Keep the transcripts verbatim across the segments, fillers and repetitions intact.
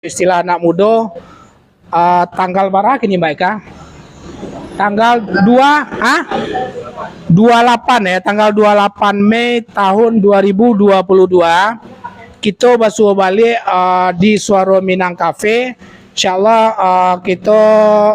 istilah anak mudo, ah, tanggal bara kini, Mbak Eka? Tanggal dua, ah? Dua lapan ya, tanggal dua lapan Mei tahun dua ribu dua puluh dua, kito basuo baliak, ah, di Suaro Minang Cafe. Insyaallah, ah, kito,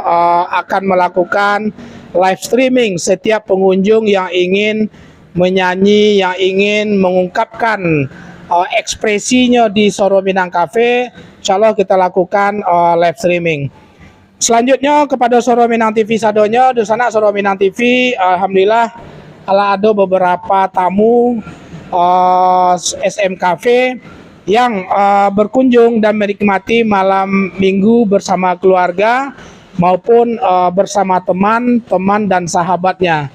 ah, akan melakukan live streaming setiap pengunjung yang ingin menyanyi, yang ingin mengungkapkan, ah, ekspresinyo di Suaro Minang Cafe. Insyaallah kita lakukan, ah, live streaming. Selanjutnyo, kepada Suaro Minang T V sadonyo, dunsanak Suaro Minang T V, alhamdulillah, alah ado beberapa tamu, ah, S M Cafe yang, ah, berkunjung dan menikmati malam minggu bersama keluarga maupun, ah, bersama teman, teman dan sahabatnya.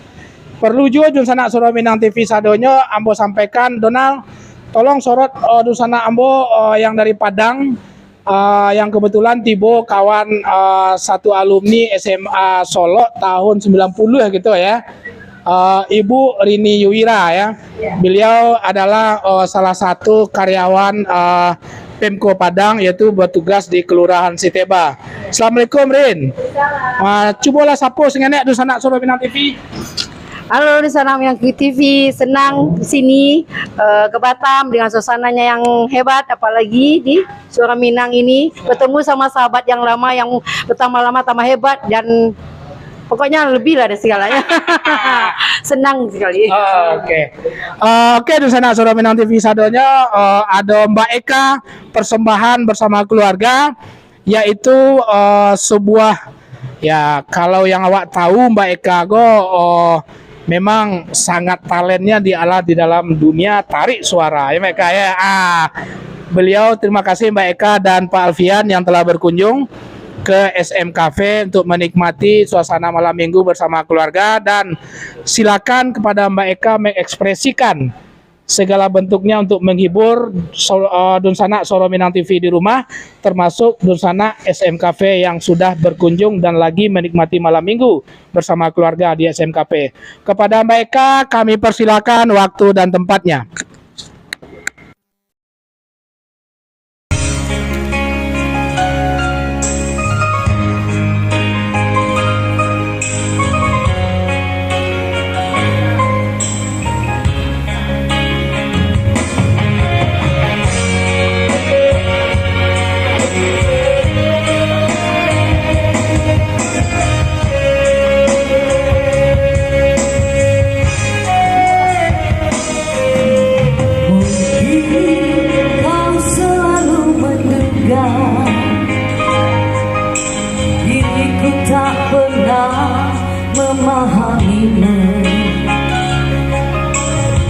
Perlu juo dunsanak Suaro Minang T V sadonyo ambo sampaikan, Donald, tolong sorot, ah, dunsanak ambo, ah, yang dari Padang, ah, yang kebetulan tibo kawan, ah, satu alumni S M A Solok tahun sembilan puluh gitu ya. Ah, Ibu Rini Yuwira ya. Beliau adalah, ah, salah satu karyawan, ah, Pemko Padang, yaitu bertugas di Kelurahan Siteba. Assalamualaikum, Rin. Ah, cubolah sapo sangenek dunsanak Suaro Minang T V. Halo, dunsanak Minang T V, senang di sini, eh, ke Batam dengan suasananya yang hebat, apalagi di Suara Minang ini, bertemu sama sahabat yang lama, yang bertambah lama tambah hebat, dan pokoknya lebih lah dari segalanya. Senang sekali. Oh, oke. Eh, oke, dunsanak Suara Minang T V sadonyo, eh, ado Mbak Eka, persembahan bersama keluarga, yaitu, eh, sebuah, ya, kalau yang awak tahu, Mbak Eka ko, oh, memang sangat talentnya dialah di dalam dunia tarik suara, ya, Mbak Eka, ya. Ah, beliau, terima kasih, Mbak Eka dan Pak Alfian, yang telah berkunjung ke S M Cafe untuk menikmati suasana malam minggu bersama keluarga, dan silakan kepada Mbak Eka mengekspresikan segala bentuknya untuk menghibur so-, eh, dunsanak Suaro Minang T V di rumah, termasuk dunsanak S M Cafe yang sudah berkunjung dan lagi menikmati malam minggu bersama keluarga di S M Cafe. Kepada Mbak Eka, kami persilakan waktu dan tempatnya. Mungkin kau selalu menduga diriku tak pernah memahamimu.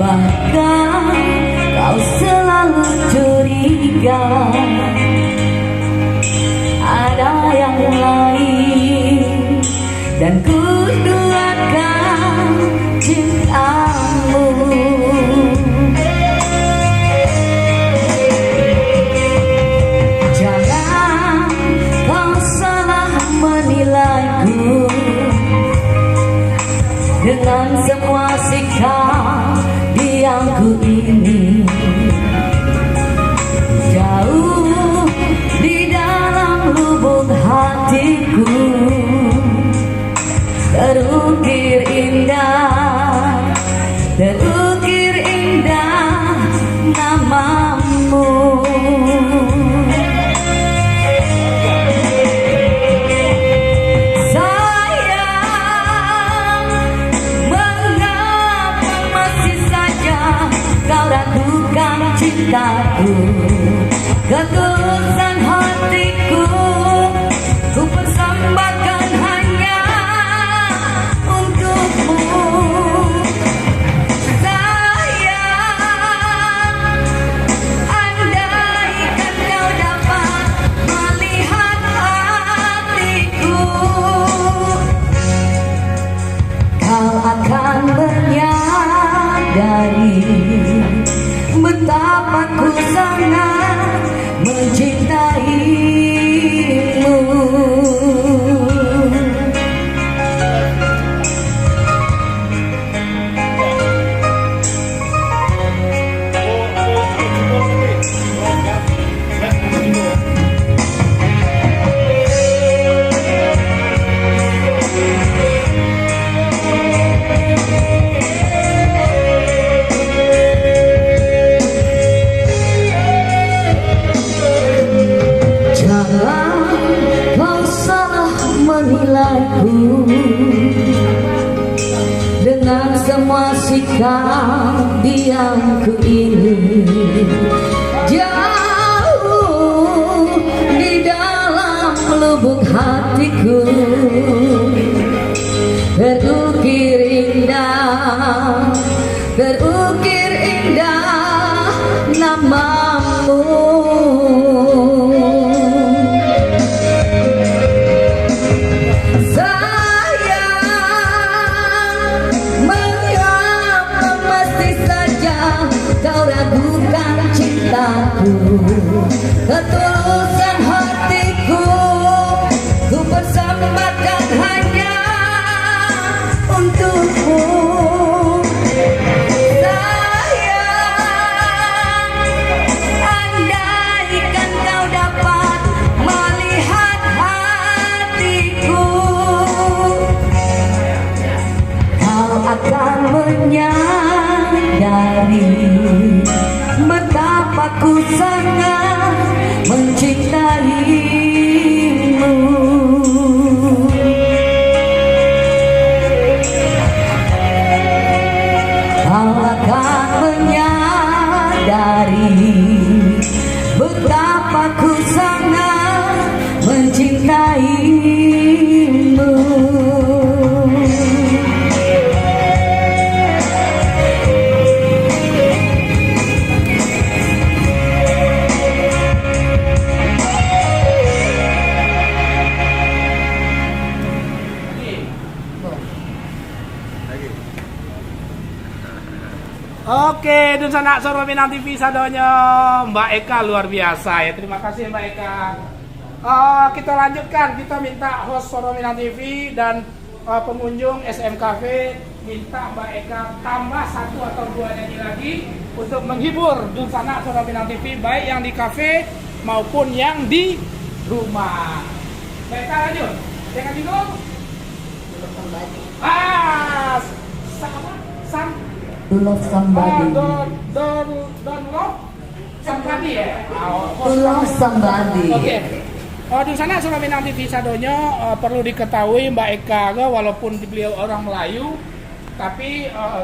Bahkan kau selalu curiga ada yang lain. Dan ku duakan cintamu. Jangan kau salah menilaiku dengan semua sikap diamku ini. Jauh di dalam lubuk hatiku terukir indah, terukir indah namamu. Sayang, mengapa Semua sikap diamku ini jauh di dalam lubuk hatiku. Terukir indah, terukir indah namamu. Sayang, mengapa mesti saja kau ragukan cintaku, ketulusan hatiku? Ku persembahkan hanya untukmu. Sayang, andaikan kau dapat melihat hatiku, kau akan menyadari betapa ku sangat mencintaimu. Kau akan menyadari betapa ku sangat mencintaimu. Oke, dunsanak Suaro Minang T V sadonyo, Mbak Eka luar biasa ya. Terima kasih Mbak Eka. Eh, kita lanjutkan, kita minta host Suaro Minang T V dan, eh, pengunjung S M Cafe minta Mbak Eka tambah satu atau dua nyanyi lagi untuk menghibur dunsanak Suaro Minang T V, baik yang di kafe maupun yang di rumah. Mbak Eka lanjut. Jangan bingung. Ah, sa-, apa? Sam-, Do love somebody. Ah, don't, don't, don't love somebody, ya? Ah, oh, To love somebody. Oke. Oh, dunsanak Suaro Minang T V sadonyo, eh, perlu diketahui Mbak Eka ko, walaupun beliau orang Melayu, tapi, eh,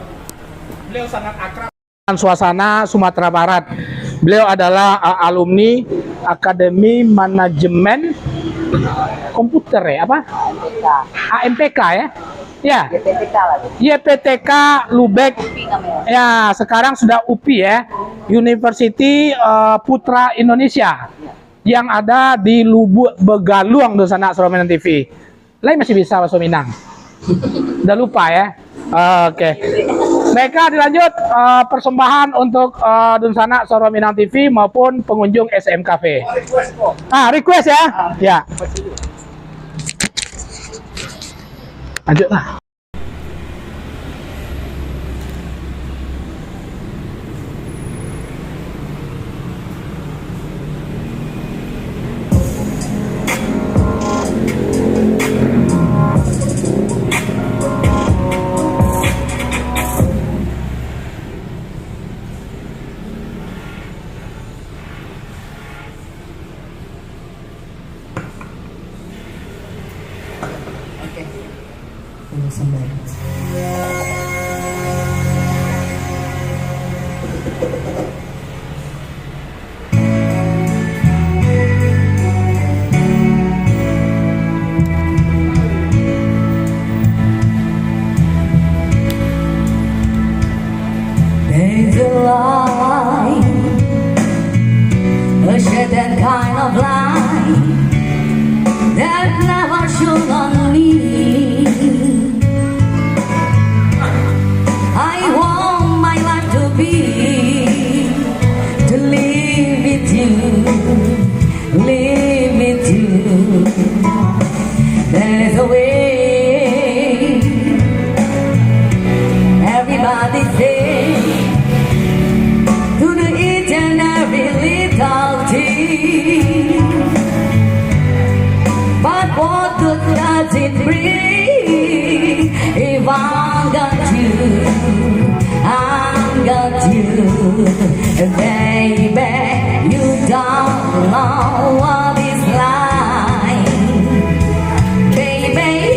beliau sangat akrab dengan suasana Sumatera Barat. Beliau adalah, eh, alumni Akademi Manajemen Komputer, ya, apa? A M P K, ya? Ya. Y P T K lah tu. Y P T K Lubek. U P I namanya. Ya, sekarang sudah U P I ya. University, eh, Putra Indonesia. Ya. Yang ada di Lubuk Begaluang, dunsanak Suaro Minang T V. Lai masih bisa bahaso Minang? Udah lupa ya? Oke. Baiklah, dilanjut, eh, persembahan untuk, eh, dunsanak Suaro Minang T V maupun pengunjung S M Cafe. Ah, request ya? Ya. Lanjutlah. Oke. Tunggu sebentar. There's a light, a certain kind of light that never shone on me. I want my life to be, to live with you, live with you. There's a way. Everybody say, to the each and every little thing. But what good does it bring if I got you, I got you, baby? You don't know what it's like, baby.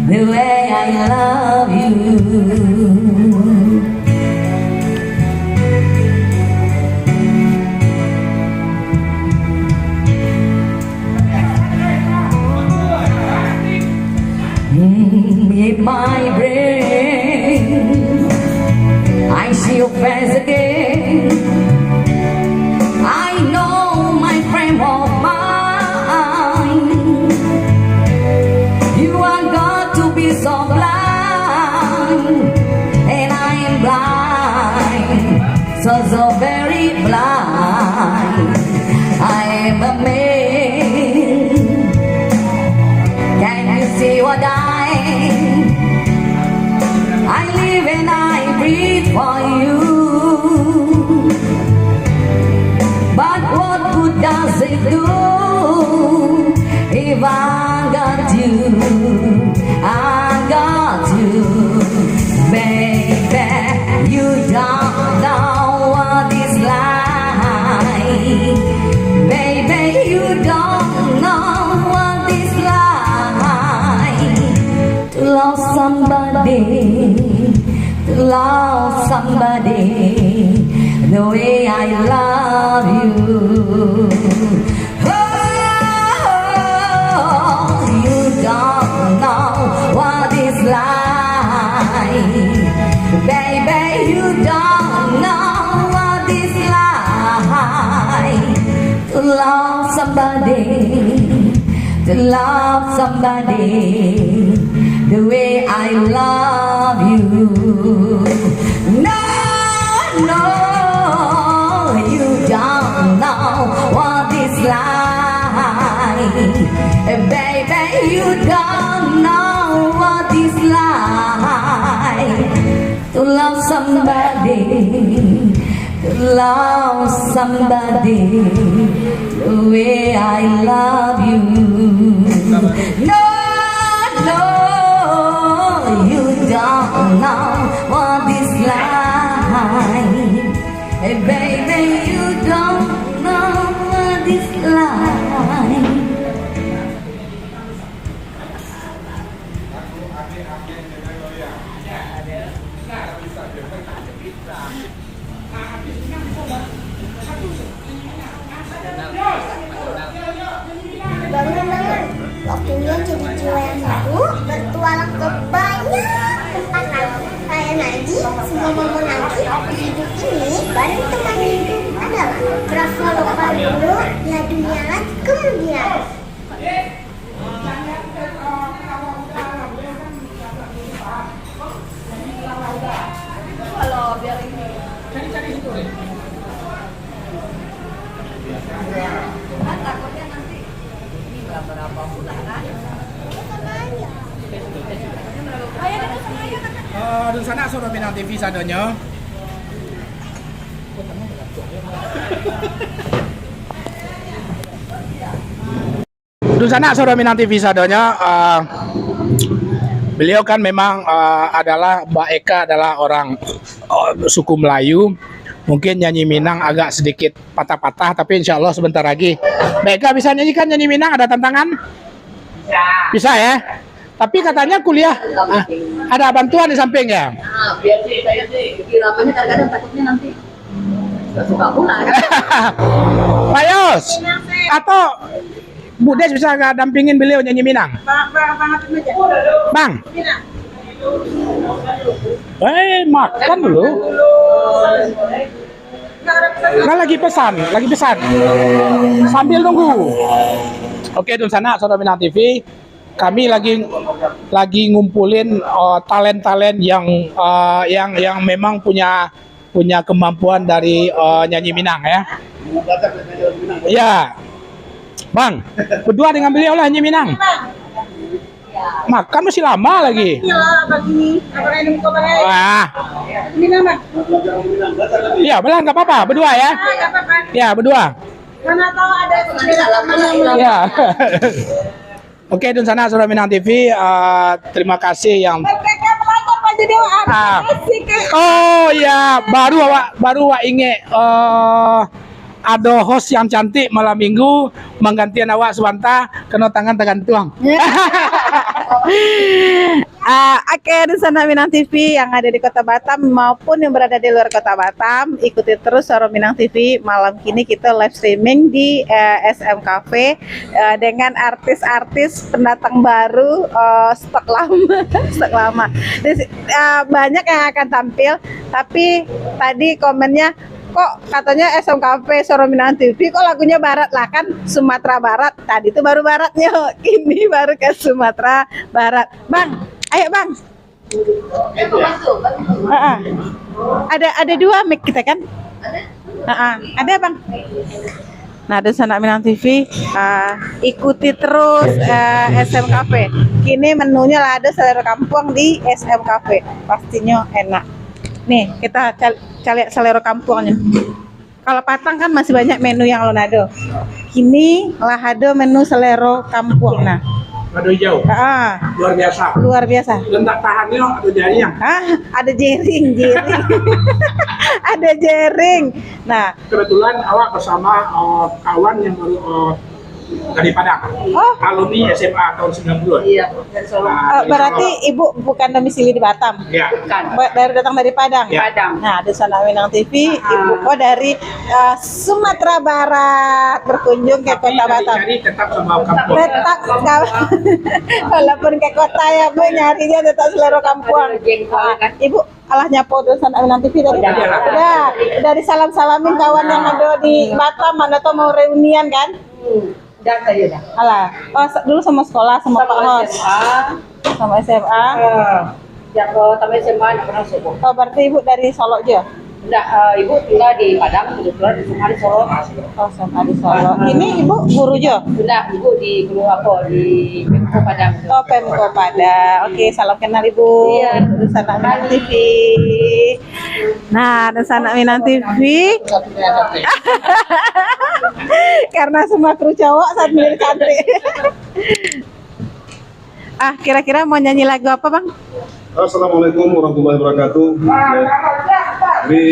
the way I love you. Mm, in my brain, I see your face again. I know my frame of mind. You are got to be so blind, and I am blind, so, so very blind. I am a man. Can you see what I, I live and I breathe for you? But what good does it do if I got you? I got you, baby. You don't know what it's like, baby. You don't know what it's like to love somebody, to love somebody the way I love you. Oh, you don't know what it's like, baby. You don't know what it's like to love somebody, to love somebody the way I love you. No, no, you don't know what it's like, baby. You don't know what it's like to love somebody, to love somebody the way I love you. No, no, you don't know what it's like. Hey, baby, you don't know what it's like. Bangun, bangun. Waktunya jadi jiwa yang baru, bertualang ke banyak tempat lagi. Kayak Naji, semua momen nanti di hidup ini, bareng teman hidup adalah berapa lokal dulu, ya dunia lagi kemudian. Eh, dunsanak saudara Minang T V sadonyo. Dunsanak saudara Minang T V sadonyo, eh, beliau kan memang, eh, adalah, Mbak Eka adalah orang, eh, suku Melayu. Mungkin nyanyi Minang agak sedikit patah-patah, tapi insya Allah sebentar lagi. Mbak Eka bisa nyanyikan nyanyi Minang, ada tantangan? Bisa ya? Tapi katanya kuliah, ah, ada bantuan di samping ya? Ah, biar sih, saya sih, di ramahnya kadang-kadang takutnya nanti nggak suka pula. Pak Yos, atau Bu Des bisa nggak dampingin beliau nyanyi Minang? Bang, bang, bang, apa aja? Bang. Minang. Eh, makan dulu. Kan lagi pesan, lagi pesan. Sambil nunggu. Oke, dunsanak, saudara Minang T V, kami lagi, lagi ngumpulin, eh, talent-talent yang, eh, yang, yang memang punya, punya kemampuan dari, eh, nyanyi Minang ya. Ya. Bang, berdua dengan beliau lah nyanyi Minang. Makan masih lama lagi. Iya, bagi apa kayak ini, kok, Bang? Wah. Minang, Bang. Iya, belah, nggak apa-apa, berdua ya. Ah, nggak apa-apa. Ya, berdua. Mana tahu ada. Ya. Oke, dunsanak saudara Minang T V, eh, terima kasih yang Merdeka belajar, Pak Junior. Ah. Asik, kan? Oh ya, baru awak, baru awak ingat, eh, ado host yang cantik malam minggu manggantian awak sabanta, kena tangan tagantuang. Ah, oke, di sana Minang T V yang ada di Kota Batam maupun yang berada di luar Kota Batam, ikuti terus Suara Minang T V. Malam kini kita live streaming di, eh, S M Cafe, eh, dengan artis-artis pendatang baru, eh, stok lama, stok lama. Di si-, eh, banyak yang akan tampil, tapi tadi komennya, "Kok katanya S M Cafe Suara Minang T V, kok lagunya barat lah, kan Sumatera Barat. Tadi tuh baru baratnya, kini baru ke Sumatera Barat." Bang, ayo Bang. Heeh. Ada, ada dua mic kita kan? Heeh. Ada Bang. Nah, di sana Minang T V, ah, ikuti terus, eh, S M Cafe. Kini menunya lah ada selero kampuang di S M Cafe. Pastinya enak. Nih, kita cal-, caliak selero kampuangnya. Kalau patang kan masih banyak menu yang alun ado. Kini lah ado menu selero kampuang nah. Lado hijau. Ah, luar biasa. Luar biasa. Letak tahannya atau jariang? Ah, ada jering, jering. Ada jering. Nah, kebetulan awak bersama, eh, kawan yang baru, eh, dari Padang. Oh. Alumni S M A tahun sembilan puluh. Iya, dari Solo. Ah, eh, dari berarti Solo. Ibu bukan domisili di Batam? Iya. Bukan. Ba-, dari, datang dari Padang? Iya. Padang. Nah, di sana Minang T V, ah. Ibu ko dari, eh, Sumatera Barat, berkunjung ke Kota Batam. Tapi dari, dari tetap sama kampung. Tetap kaw-, walaupun ke kota ya, Bu, nyarinya tetap selero kampuang. Ada jengkol, ah, kan? Ibu, alah nyapo di sana Minang T V tadi? Udah. Udah. Dari salam-salamin kawan yang ada di Batam, mana tuh mau reunian kan? Hmm. Dah, saya dah. Alah. Oh, sa-, dulu sama sekolah, sama Pak Hos. S M A. Sama S M A. Eh, sejak, eh, tamat S M A, nggak pernah subuh. Oh, berarti Ibu dari Solo je? Enggak, eh, Ibu tinggal di Padang, kebetulan S M A di Solo. Oh, S M A di Solo. Ah. Ini Ibu guru je? Enggak, Ibu di guru apa? Di Pemko Padang. Oh, Pemko Padang. Oke, salam kenal Ibu. Iya. Di sana Minang T V. Nah, di sana Minang T V. Karena semua kru cowok, sendiri cantik. Ah, kira-kira mau nyanyi lagu apa, Bang? Assalamualaikum warahmatullahi wabarakatuh. Ya. Jadi,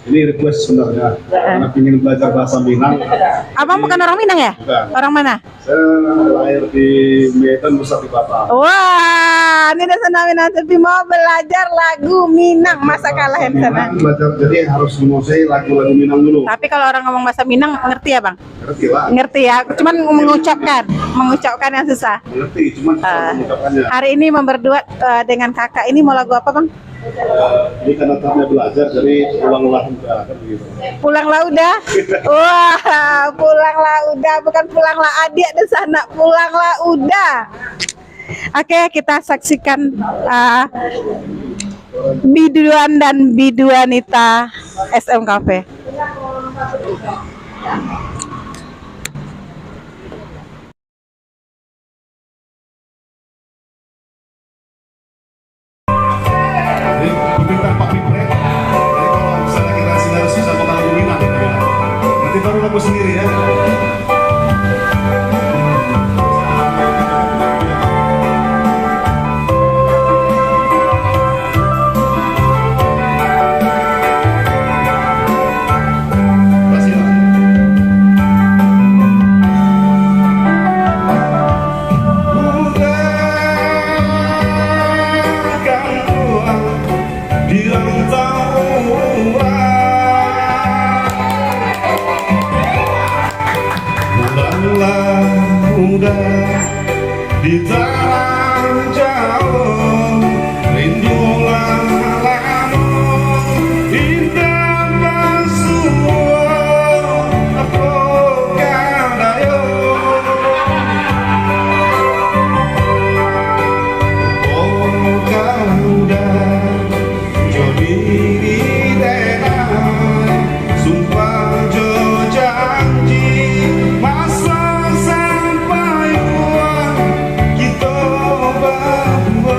ini request sebenarnya. Ah. Karena ingin belajar bahasa Minang. Abang bukan orang Minang ya? Bukan. Orang mana? Saya lahir di Medan, besar di Batam. Wah, ini dah sana Minang, tapi mau belajar lagu Minang, masa kalah yang sana. Minang, belajar, jadi harus menguasai lagu-lagu Minang dulu. Tapi kalau orang ngomong bahasa Minang, ngerti ya, Bang? Ngerti lah. Ngerti ya, cuman mengucapkan, mengucapkan yang susah. Mengerti, cuman susah, ah, mengucapkannya. Hari ini memperduet, eh, dengan kakak ini mau lagu apa, Bang? Eh, ini karena saatnya belajar, jadi pulanglah udah, kan begitu. Pulanglah udah? Wah, pulanglah udah, bukan pulanglah adiak di sana, pulanglah udah. Oke, kita saksikan, ah, biduan dan biduanita S M Cafe. Jadi, pemerintah public break. Jadi, kalau misalnya kita sini harus bisa bakal Minang, gitu ya. Nanti baru lagu sendiri, ya. Di tanah jauah, rindu lah lama, indah basuo, apo ka dayo, apo ka udah. Jo diri denai, sumpah jo janji, maso sampai tua, kito baduo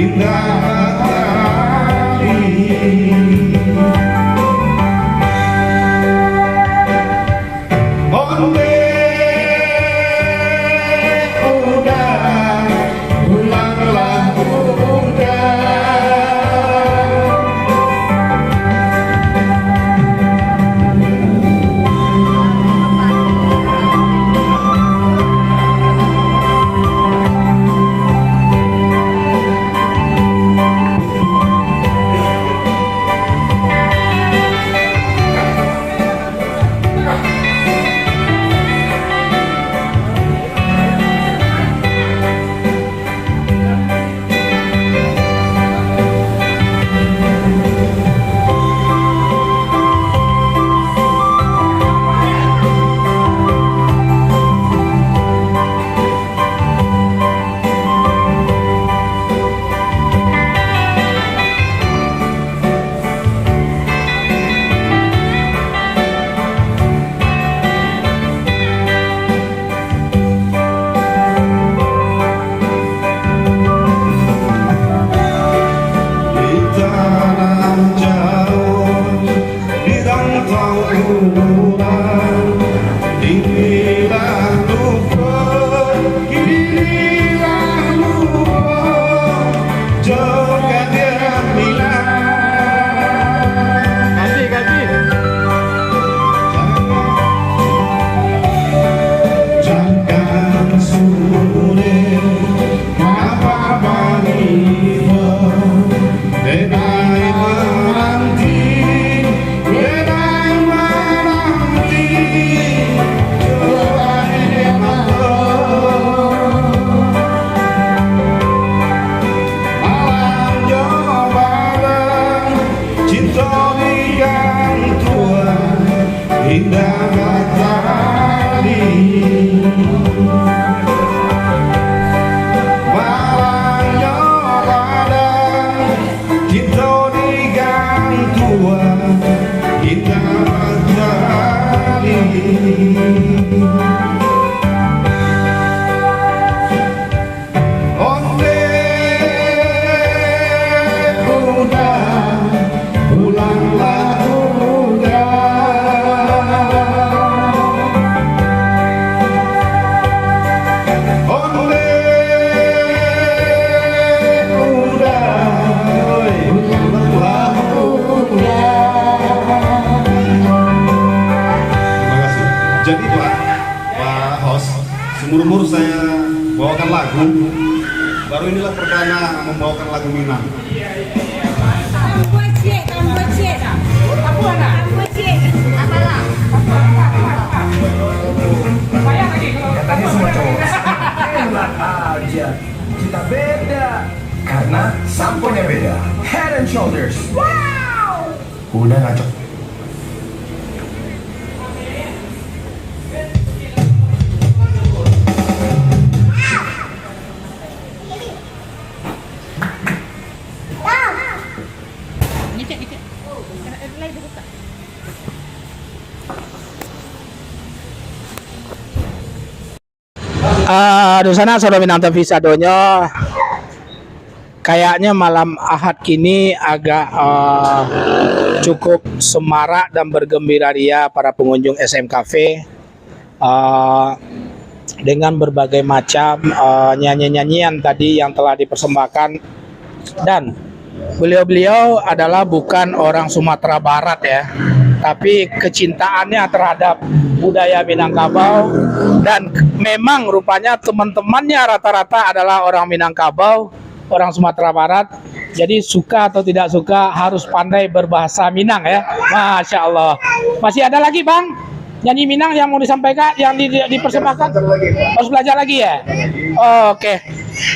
Indah matahari. Onde udah, pulanglah udah. Di tanah jauah, di rantau urang, kini lah lupa, kini lah lupa, jo kadiah Minang. Kasih, kasih. Jangan sulit, ngapa bani, denai mananti, denai mananti, jo aia mato. Malam jo barang, cinto digantuang, indah matahari. Malam jo barang, cinto digantuang, indah matahari. Onde udah, pulanglah udah. Onde udah, pulanglah udah. Terima kasih. Jadi, Pak, Pak Host, seumur-umur saya bawakan lagu, baru inilah perdana membawakan lagu Minang. Tambah cek, tambah cek. Tambah cek. Apalah? Katanya semua cowok. Enak aja. Kita beda. Karena samponya beda. Head and Shoulders. Wow. Udah ngacok. Ngecek, ngecek. Kena live dibuka. Ah, dunsanak saudara Minang T V sadonyo, kayaknya malam Ahad kini agak, ah, cukup semarak dan bergembira ria para pengunjung S M Cafe, ah, dengan berbagai macam, ah, nyanyian-nyanyian tadi yang telah dipersembahkan. Dan beliau-beliau adalah bukan orang Sumatera Barat, ya, tapi kecintaannya terhadap budaya Minangkabau, dan memang rupanya teman-temannya rata-rata adalah orang Minangkabau, orang Sumatera Barat. Jadi suka atau tidak suka harus pandai berbahasa Minang, ya. Masya Allah. Masih ada lagi, Bang? Nyanyi Minang yang mau disampaikan, yang di, di, dipersembahkan? Harus belajar lagi, Pak. Harus belajar lagi, ya? Oke.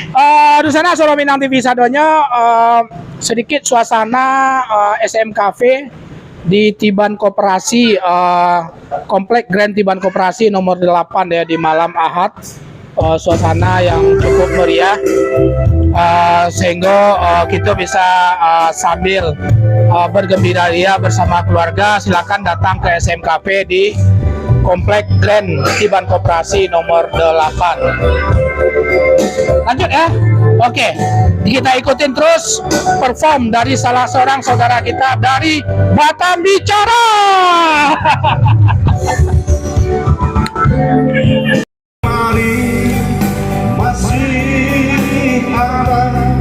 Eh, dunsanak saudara Minang T V sadonyo, eh, sedikit suasana, eh, S M Cafe di Tiban Koperasi, eh, Komplek Grand Tiban Koperasi nomor delapan, ya, di malam Ahad. Eh, suasana yang cukup meriah, eh, sehingga, eh, kita bisa, eh, sambil, eh, bergembira ria bersama keluarga. Silakan datang ke S M Cafe di Komplek Grand Tiban Koperasi nomor delapan. Lanjut, ya. Oke, kita ikutin terus perform dari salah seorang saudara kita dari Batam Bicara. Mari, masih ada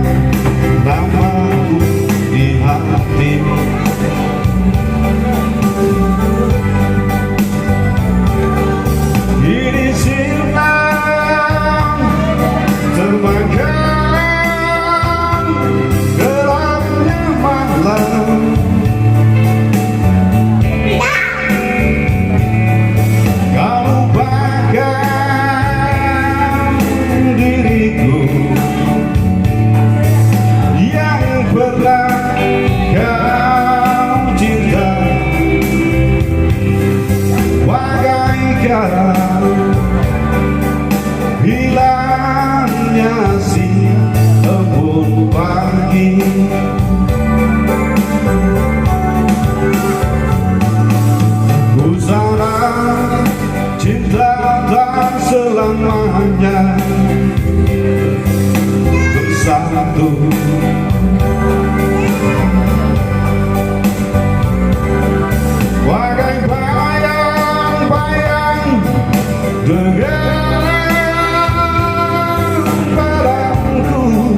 namaku di hati. Kini siang terbakar gelapnya malam. Kau lupakan diriku yang pernah kau cinta, bagaikan hilangnya siang embun pagi. Pusara cinta tak selamanya bersatu. Bagai bayang-bayang dengan padangku,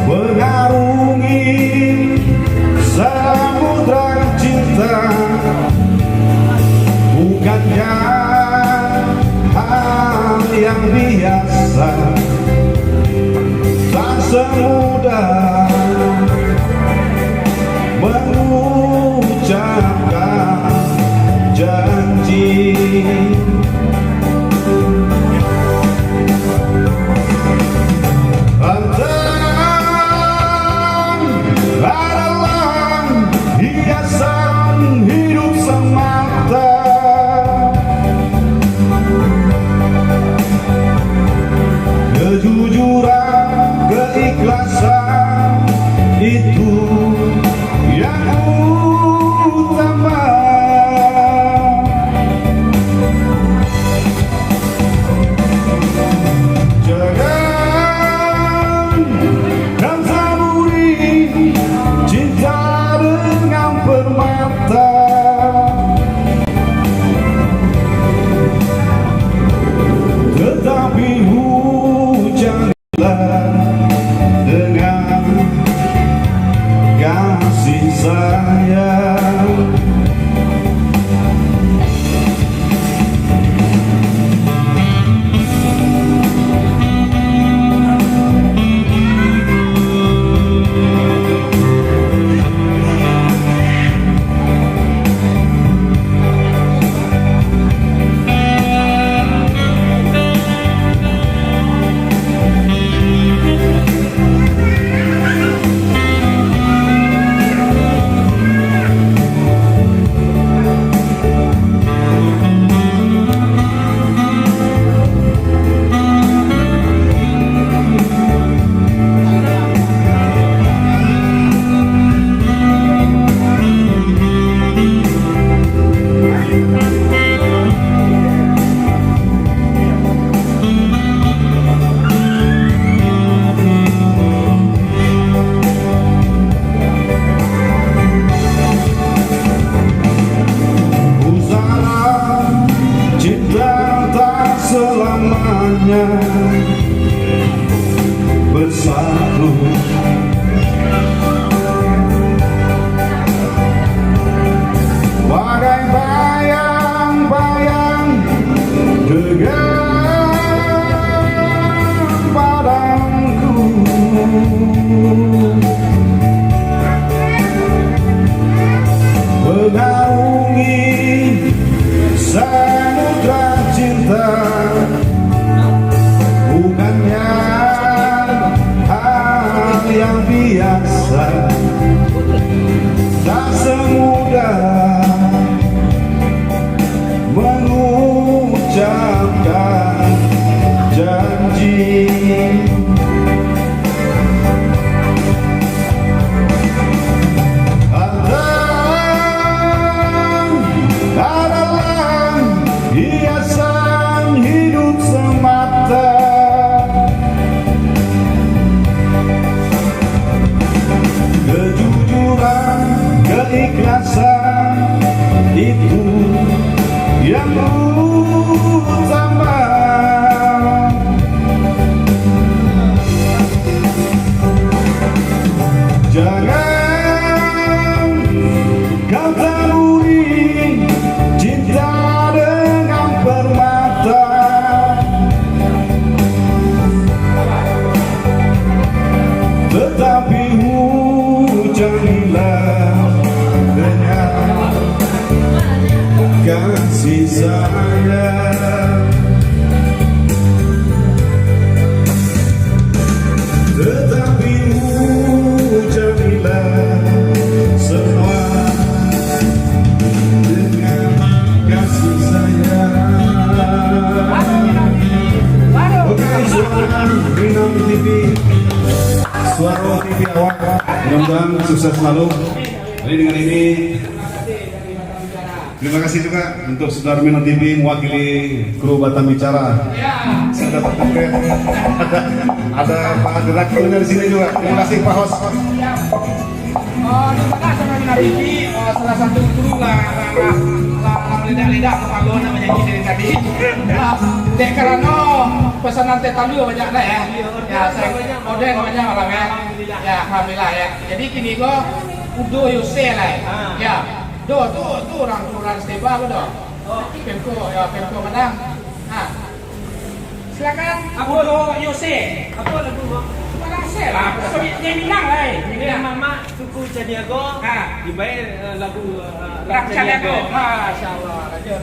mengarungi samudra cinta, bukannya hal yang biasa. Tak semudah mengucapkan janji. Harta adalah hiasan hidup semata. Kejujuran, keikhlasan, itu yang utama. Jangan kau taburi cinta dengan permata, tetapi hujanlah dengan kasih sayang. Pusara cinta tak selamanya bersatu. Bagai bayang-bayang dengan padangku, mengarungi samudra cinta, bukannya hal yang biasa. Tak semudah mengucapkan janji. Harta adalah hiasan Mudah-mudahan sukses selalu. Jadi dengan ini, terima kasih juga untuk Sudarmino T V mewakili kru Batam Bicara. Sudah dapat template. Ada, ada Pak Direkturnya di sini juga. Terima kasih, Pak Host. Oh, terima kasih Sudarmino T V, oh, salah satu kru lah, lah, lah, lah, ledak-ledak kepala nak menyanyi dari tadi. Ah, dek karano pesanan teh talua banyak dah ya. Ya, saya, odeng banyak orang ya. Ya, alhamdulillah ya. Jadi kini ko Udo Yose lah. Ya. Do tu, tu urang, urang Steba ko do. Pemko, ya, Pemko Padang. Ha. Silakan. Udo Yose. Apo lagu, Bang? Padang Yose lah. Dia Minang lah. Minang Mamak, suku Caniago. Ha. Dibayar, eh, lagu, eh, Rang Caniago. Masya Allah. Lanjut.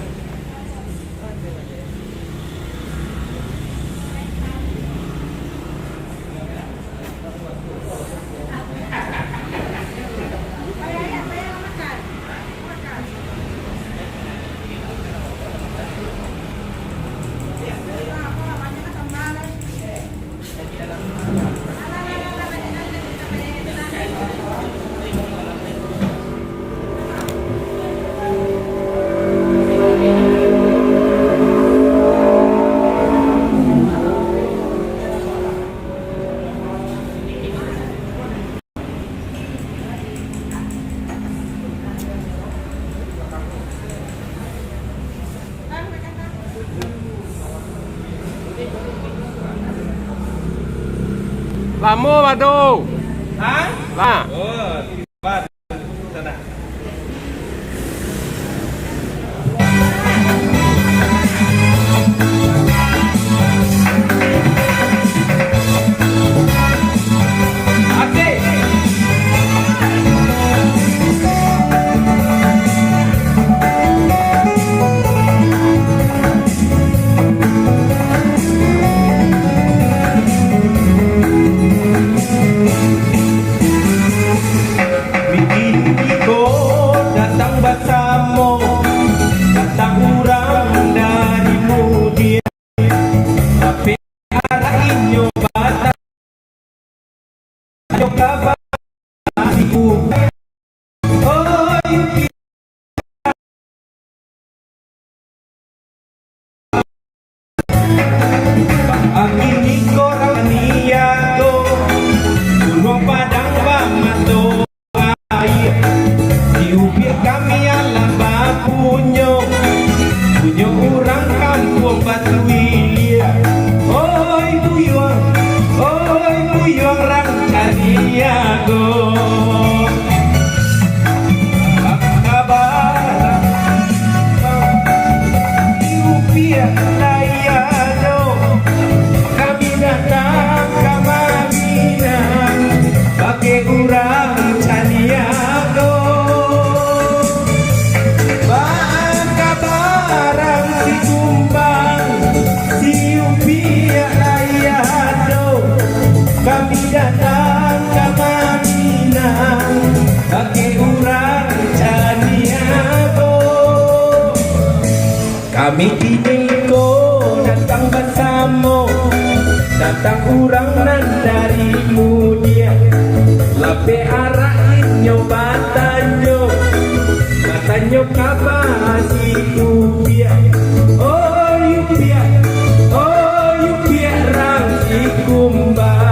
Lamo, Bado. Ha? Lah. Oh, sabar. Bikin iko datang basamo, datang urang dari mudiak, tapi arah inyo batang. Ayo kabar, oi, Angin iko rang niago, Gunuang Padang bamato aia. Di ubek kami alah bapunyo, punyo urang kampuang Batu Ilia. Oi buyuang, oi buyuang rang caniago. Kabar, di ubek lai ado, kami datang ka Minang, bakeh urang caniago. Baa kabar rang Sikumbang, di ubek lai ado, kami datang ka Minang, bakeh urang caniago. Kami kini ko datang basamo, datang urang nan dari mudiak. Lapeh arak inyo batanyo, batanyo kaba si Upiak. Oi Upiak, oi Upiak rang Sikumbang.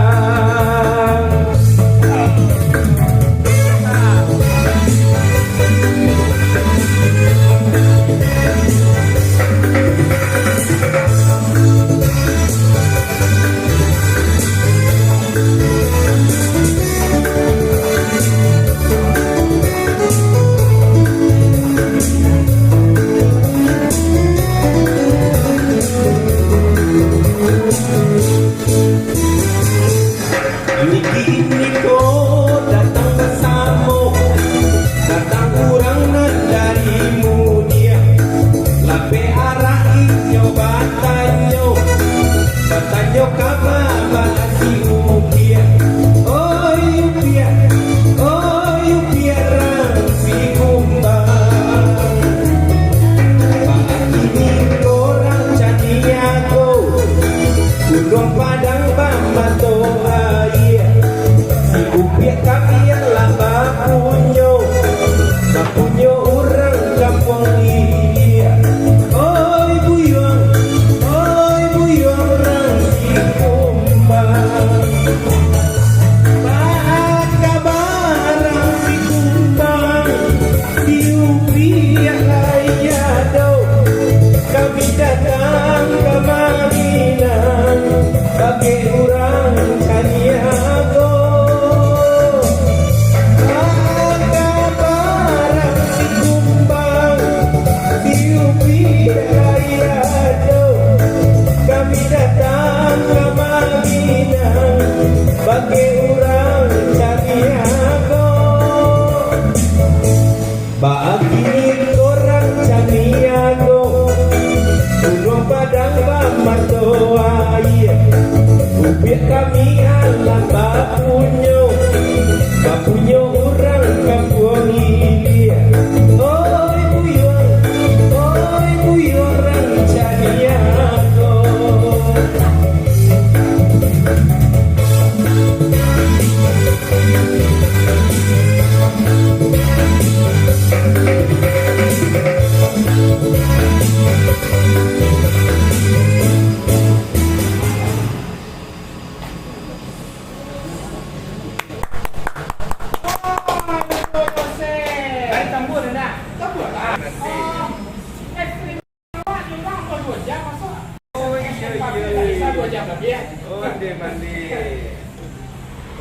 Oh, iya, iya, iya. Oh, dia mandi.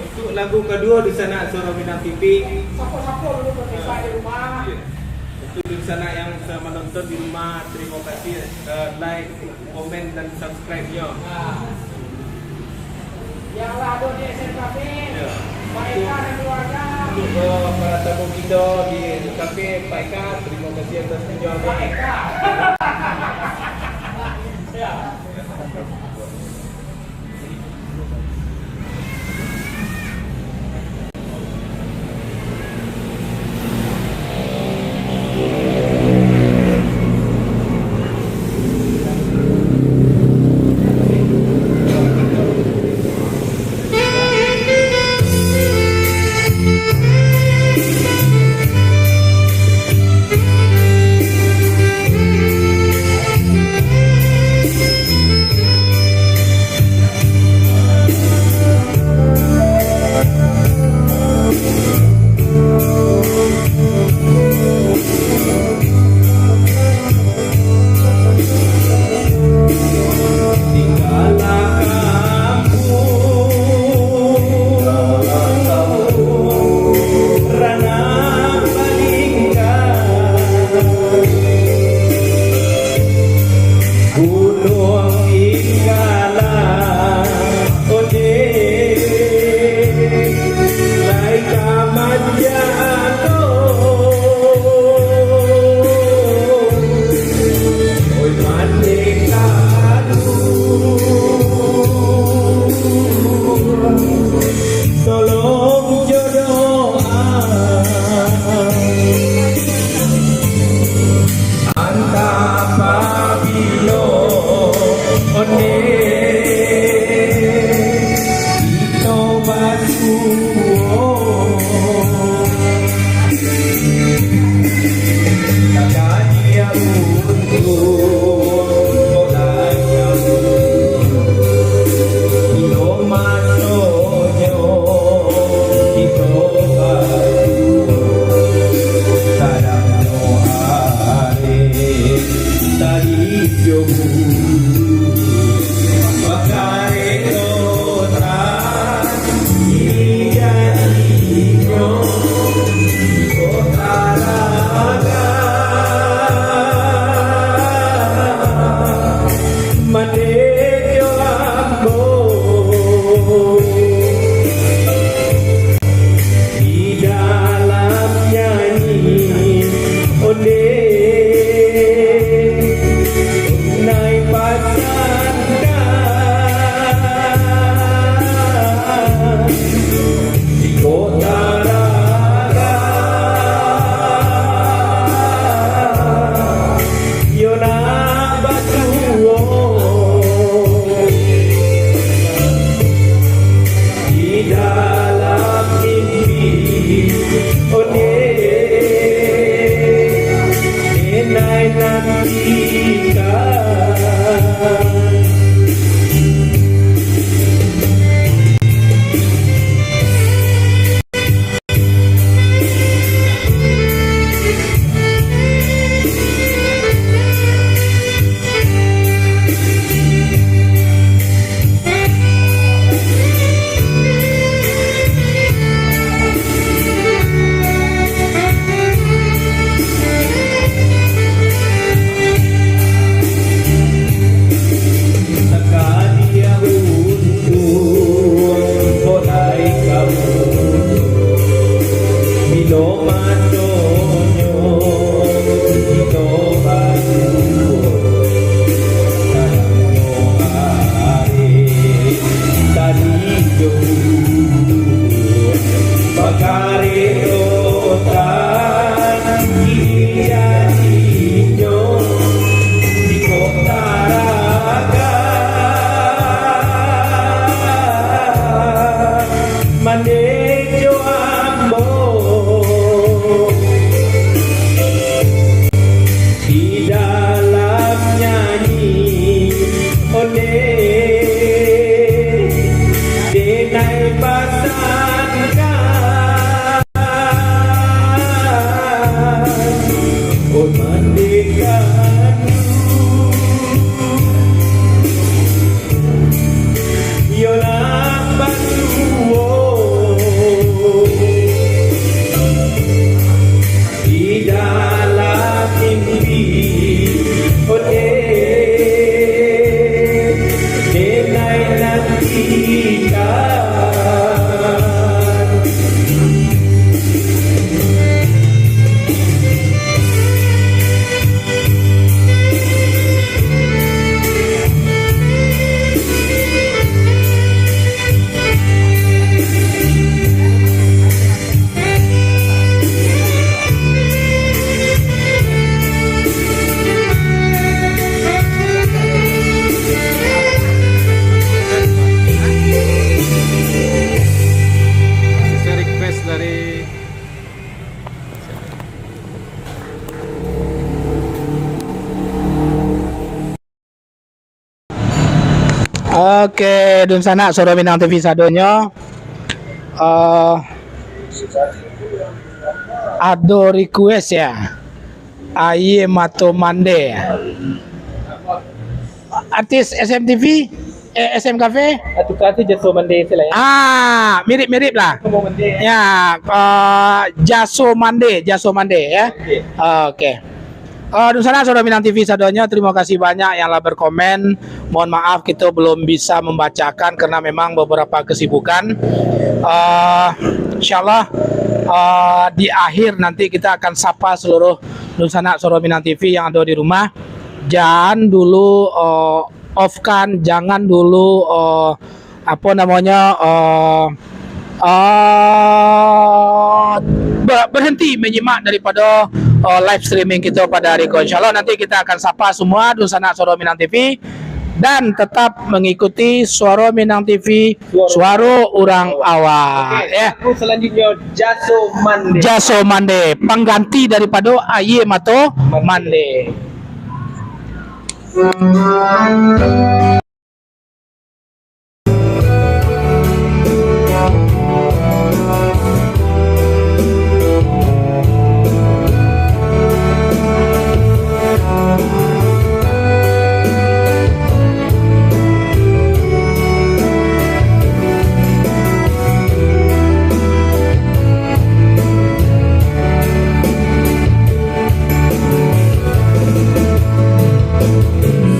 Untuk lagu kedua, Dunsanak Suara Minang T V. Siapa-siapa dulu pemirsa di rumah. Iya. Untuk dunsanak yang sudah menonton di rumah, terima kasih, eh, like, komen, dan subscribe-nyo. Nah. Yang lah ada di S M Cafe, iya. Pak Eka dan keluarga. Untuk, eh, para tamu kita di kafe, Pak Eka, terima kasih atas kunjungan. Pak Eka. Ya. Tinggalah kampung Ranang Balingka, Gunuang Tinggalah, onde lai ka manjako. Oi, mandeka tu, tolong jo doa. Antah pabilo onde kito basuo. Kajadian buruk, kok lah jauah. Iyo masonyo kito baduo, sadangnyo arek tadi jo bulu, bakareto tan. Di dalam nyanyi onde, nai Oke, dunsanak Suaro Minang T V sadonyo. Eh, ado request ya. Aie Mato Mande. Artis S M T V, eh, S M Cafe. Ah, tukar tu Jaso Mande sila ya. Ah, mirip-mirip lah. Kamu Mande. Ya, eh, Jaso Mande, Jaso Mande ya. Oke. Oke. Eh, dunsanak Suaro Minang T V sadonyo, terima kasih banyak yang lah berkomen. Mohon maaf, kita belum bisa membacakan karena memang beberapa kesibukan. Eh, insyaallah, eh, di akhir nanti kita akan sapa seluruh dunsanak Suaro Minang T V yang ada di rumah. Jangan dulu, eh, off-kan, jangan dulu, eh, apo namonyo, eh, eh, ber-, berhenti menyimak daripada, eh, live streaming kita pada hari ko. Insyaallah nanti kita akan sapa semua dunsanak Suaro Minang T V dan tetap mengikuti Suaro Minang T V, Suaro Urang Awak. Oke, ya. Lagu selanjutnya, Jaso Mande. Jaso Mande, pengganti daripada Aie Mato Mande.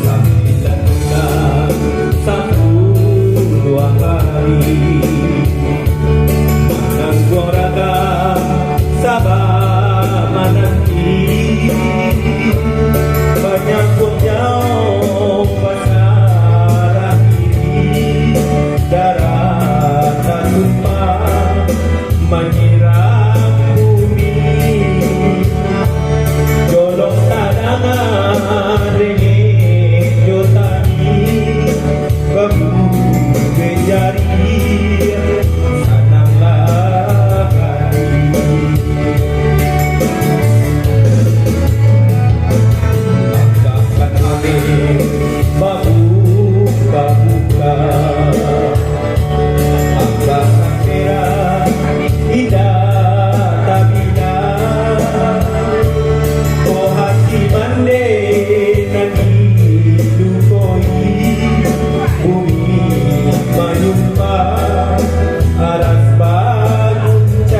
Sambilan bulan sapuluah hari, manangguang ragam saba mananti, manyambuiknyo basarah diri, darah tatumpah manyiram bumi. Jolong tadanga dengek jo tangih, babubeh jari, sananglah hati. Angkahkan ameh babuka-buka. Angkahkan merah indak tabida. Oh, hati mande nan dilukoi, bumi manyumpah, aras baguncang.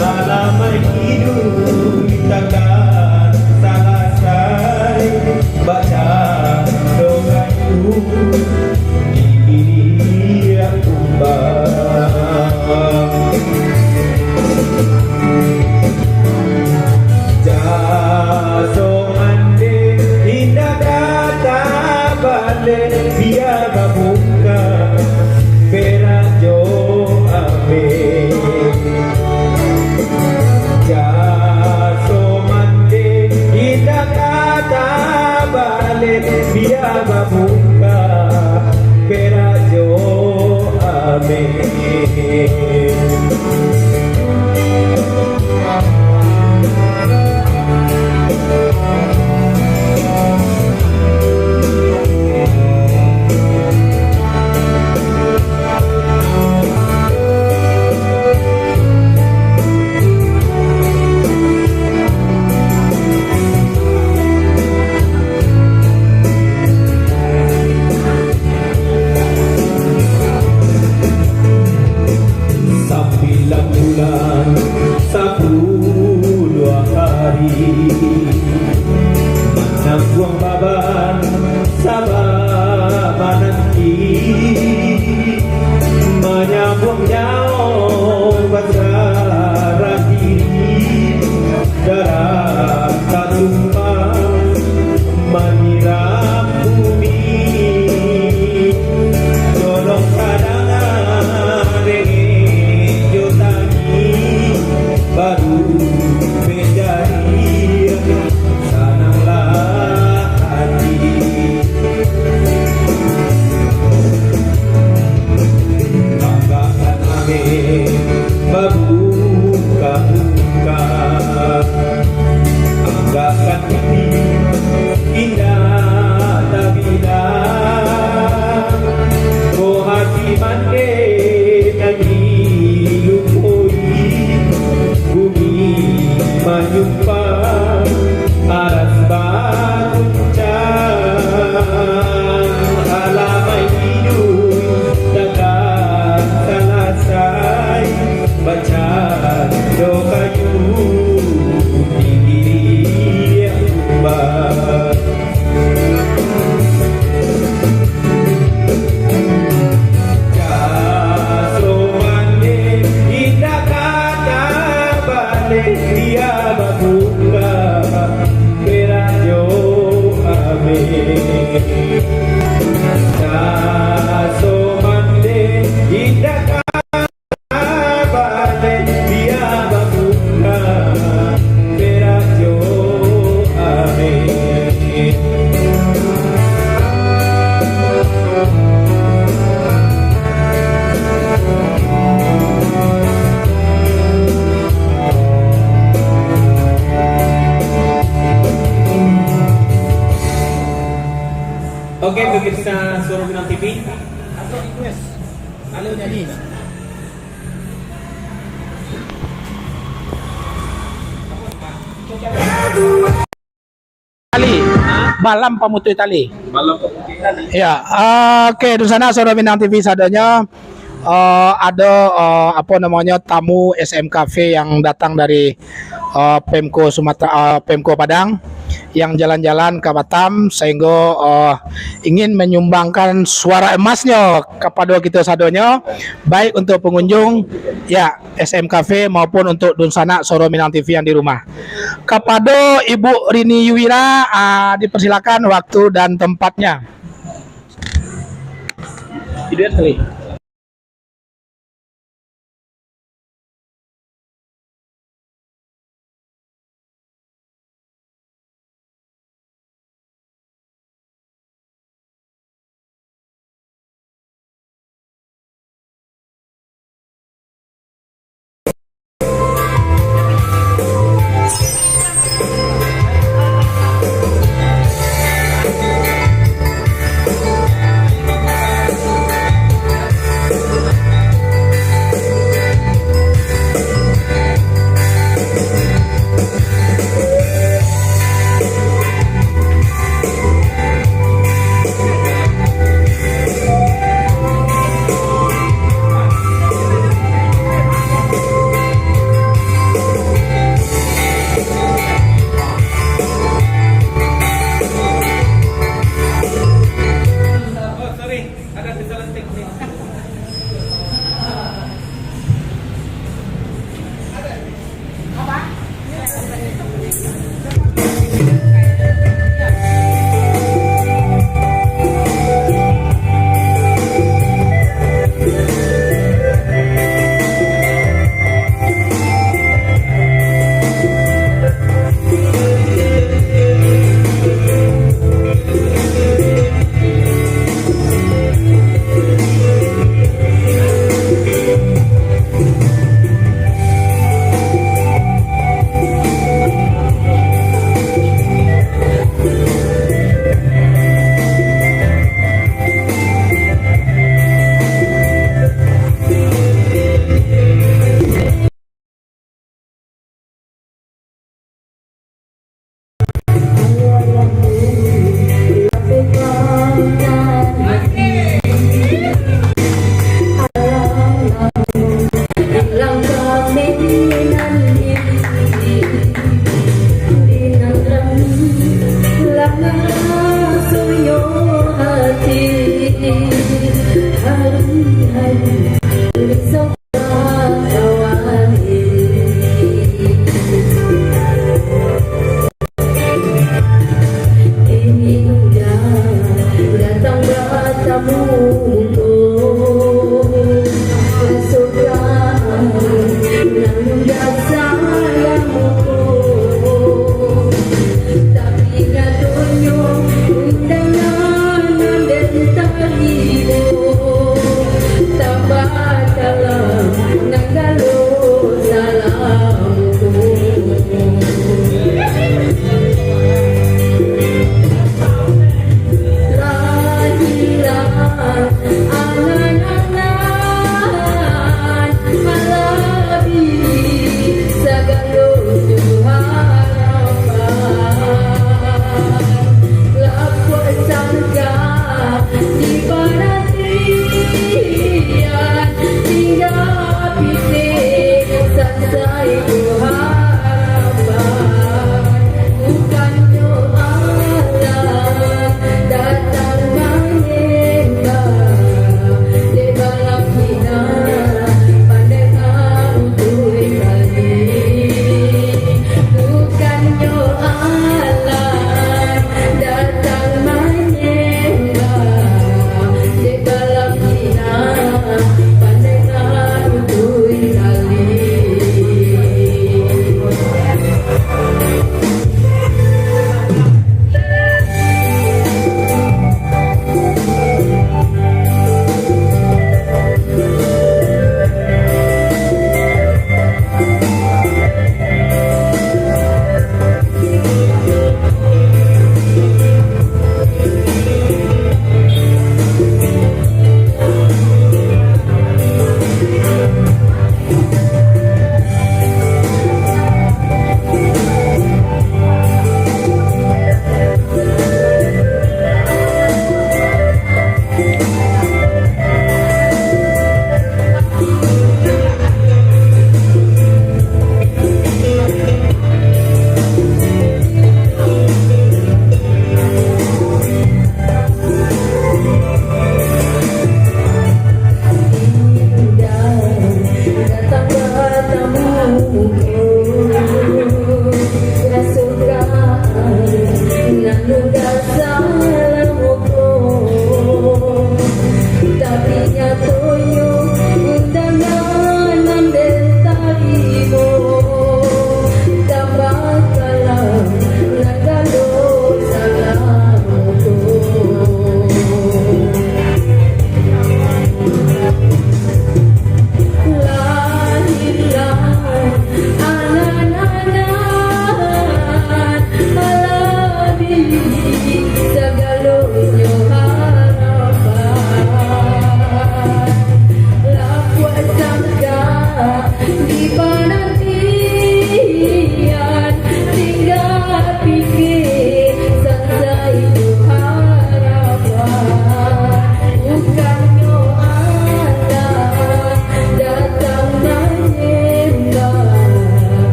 Alamai iduik takkan salasai, bacando kayu di bibia kumbang. Jaso mande indak ka tabaleh, bia babungka perak jo ameh. Jaso mande indak ka tabaleh, bia babungka perak jo ameh. Sambilan bulan sapuluah hari, manangguang baban saba mananti, manyambuang nyawa basarah diri, darah tatumpah manyiram bumi. Jolong tadanga dengek jo tangih, baru manjadi sananglah hati. Oke, pemirsa Suara Minang T V. Tali. Balam pamutuih tali. Balam pamutuih tali. Ya, ah, oke, dunsanak Suara Minang T V sadonyo, ah, ado, ah, apo namonyo, tamu S M Cafe yang datang dari, ah, Pemko Sumatera, ah, Pemko Padang yang jalan-jalan ka Batam, sahinggo, ah, ingin menyumbangkan suara emasnyo kapado kito sadonyo, baik untuk pengunjung, ya, S M Cafe maupun untuk dunsanak Suara Minang T V yang di rumah. Kapado Ibu Rini Yuwira, ah, dipersilakan waktu dan tempatnya.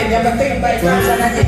Yang penting baik sana je.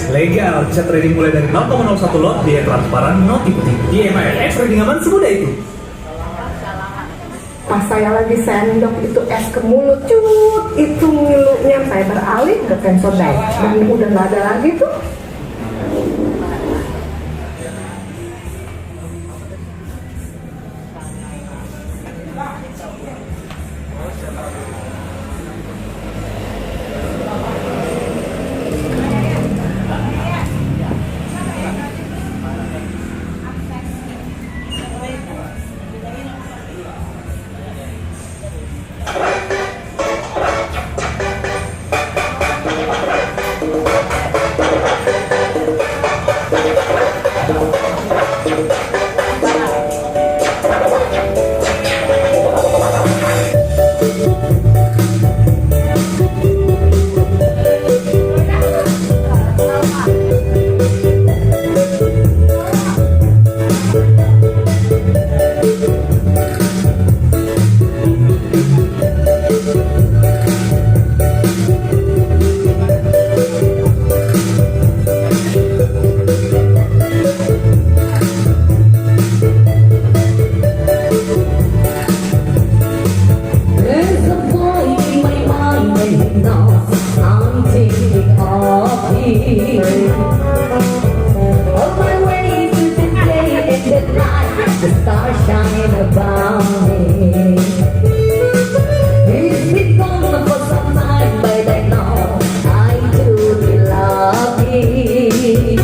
Legal, bisa trading mulai dari nol koma nol satu lot, biaya transparan, no tipu-tipu. Di M I L X trading aman semudah itu. Pas saya lagi sendok itu es ke mulut, cut, itu ngilunya, saya beralih ke Sensodyne. Dan udah nggak ada lagi tuh. There's a boy in my mind and he knows I'm thinking of him. On my way to the day and the night, the stars shine around me. He's been gone for some time, but I know I truly love him.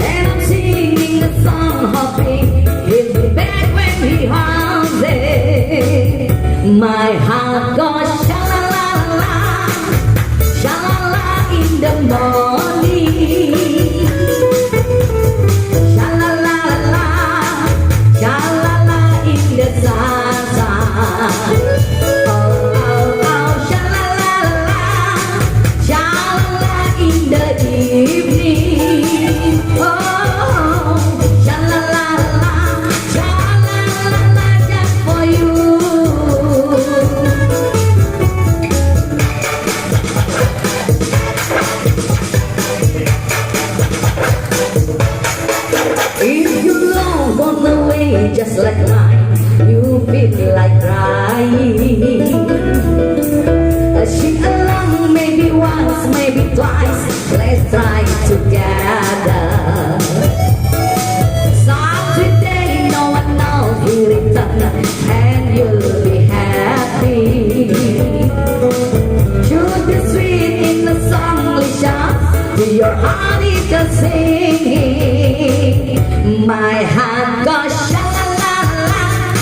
And I'm singing a song, hoping he'll be back when he wants it. My heart goes sha-la-la-la, sha-la-la in the morning. Sha-la-la-la, sha-la-la in the sunshine. Oh, oh, oh, sha-la-la-la, sha-la-la in the evening. Oh, sha-la-la-la, sha-la-la-la, just for you. If you long gone away just like mine, you feel like crying. Uh, sing along, maybe once, maybe twice, let's try together. Some sweet day, no one knows, we return and you'll be happy. Should be sweet in the song, Lisha, to your heart is just singing. My heart goes sha-la-la-la,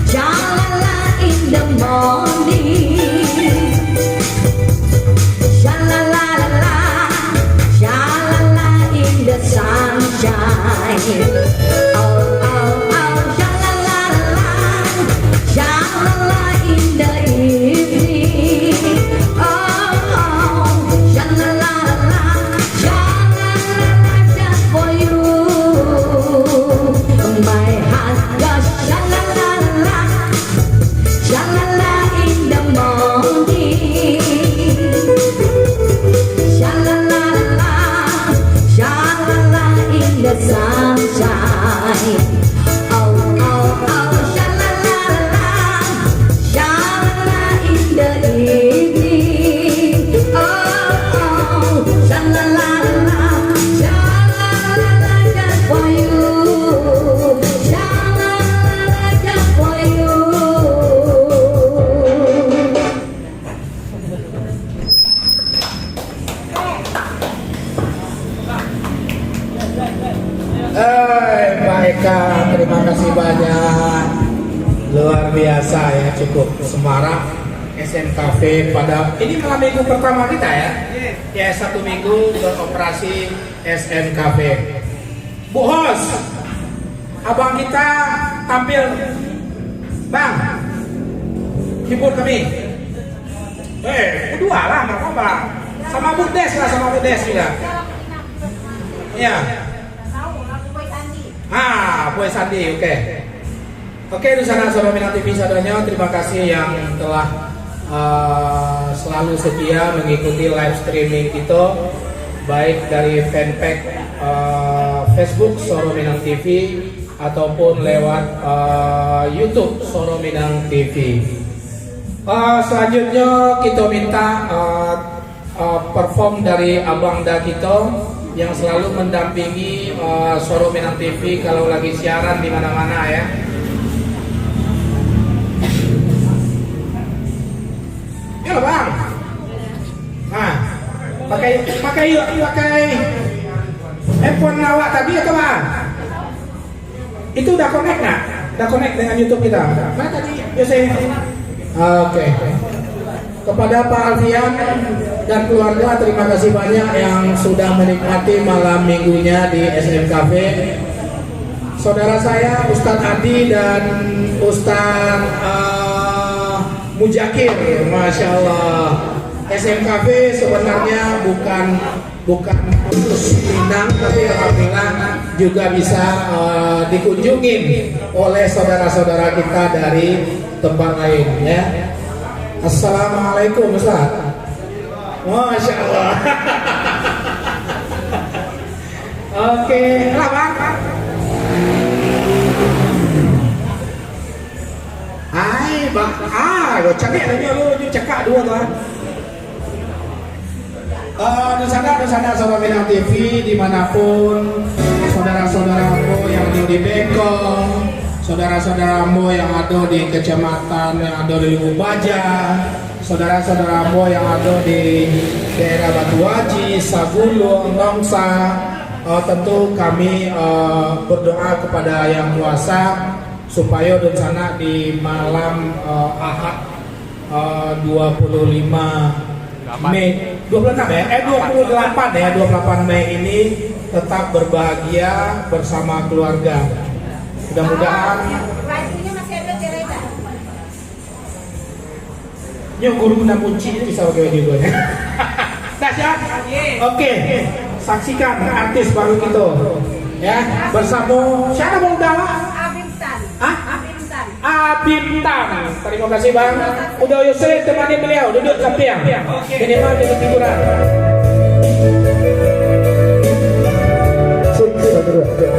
sha-la-la in the morning. Sha-la-la-la-la, sha-la-la in the sunshine. Oh, oh, oh, sha-la-la-la-la, sha-la-la in the evening. Oh, oh, sha-la-la-la-la, sha-la-la-la, just for you. My heart goes sha-la-la-la, sha-la-la in the morning. Sha-la-la-la, sha-la-la in the sunshine. Oh, oh, oh, sha-la-la-la, sha-la-la in the evening. Oh, oh, sha-la-la-la, sha-la-la-la, just for you. Sha-la-la-la, just for you. Eh, Pak Eka, terima kasih banyak. Luar biasa ya, cukup semarak S M Cafe pada ini malam minggu pertama kita ya. Ya, satu minggu beroperasi S M Cafe. Bu Hos, abang kita tampil. Bang, hibur kami. Eh, berdua lah, marhaba. Sama Bu Des lah, sama Bu Des juga. Ya. Ah, Boy Sandi, oke. Oke, di sana Saudara Minang T V sadonyo, terima kasih yang telah, eh, selalu setia mengikuti live streaming kita. baik dari fanpage, eh, Facebook Soro Minang T V ataupun lewat, eh, YouTube Soro Minang T V. Eh, selanjutnya kita minta, eh, eh, perform dari Abang Da kita yang selalu mendampingi, eh, Soro Minang T V kalau lagi siaran di mana-mana, ya. Ya, Bang. Nah, pakai, pakai, pakai handphone awak tadi atau, Bang? Itu udah connect nggak? Udah connect dengan YouTube kita? Mana tadi, Yose? Oke. Kepada Pak Alfian dan keluarga, terima kasih banyak yang sudah menikmati malam minggunya di S M Cafe. Saudara saya, Ustadz Adi dan Ustadz, eh, Mujakir, Masya Allah. S M Cafe sebenarnya bukan, bukan khusus Minang, tapi alhamdulillah juga bisa, eh, dikunjungi oleh saudara-saudara kita dari tempat lain, ya. Assalamualaikum, Ustaz. Masya Allah. Oke, lah, Bang. Ai, Bang. Ah, lo cakak tadi, lo, lo cakak dua tu, ah. Eh, dunsanak-dunsanak Soro Minang T V dimanapun, saudara-saudara ambo yang ado di Bengkong, saudara-saudara ambo yang ado di kecamatan, yang ado di Luwu Baja, saudara-saudara ambo yang ado di daerah Batu Aji, Saguluang, Nongsa, eh, tentu kami, eh, berdoa kepada Yang Kuasa supayo dunsanak di malam, eh, Ahad, eh, dua puluh lima Mei, dua puluh enam ya? Eh, dua puluh delapan ya, dua puluh delapan Mei ini tetap berbahagia bersama keluarga. Mudah-mudahan. Lagunya masih ada, Jereza. Nyo guru nan buncik tu bisa pakai baju tu, ya. Dah siap? Oke. Saksikan artis baru kita. Ya, bersama siapa mau dalam? Abim Tan. Hah? Abim Tan. Abim Tan. Terima kasih, Bang. Udah Yose temani beliau duduk samping. Minimal jadi figuran. Sip, sip, sip.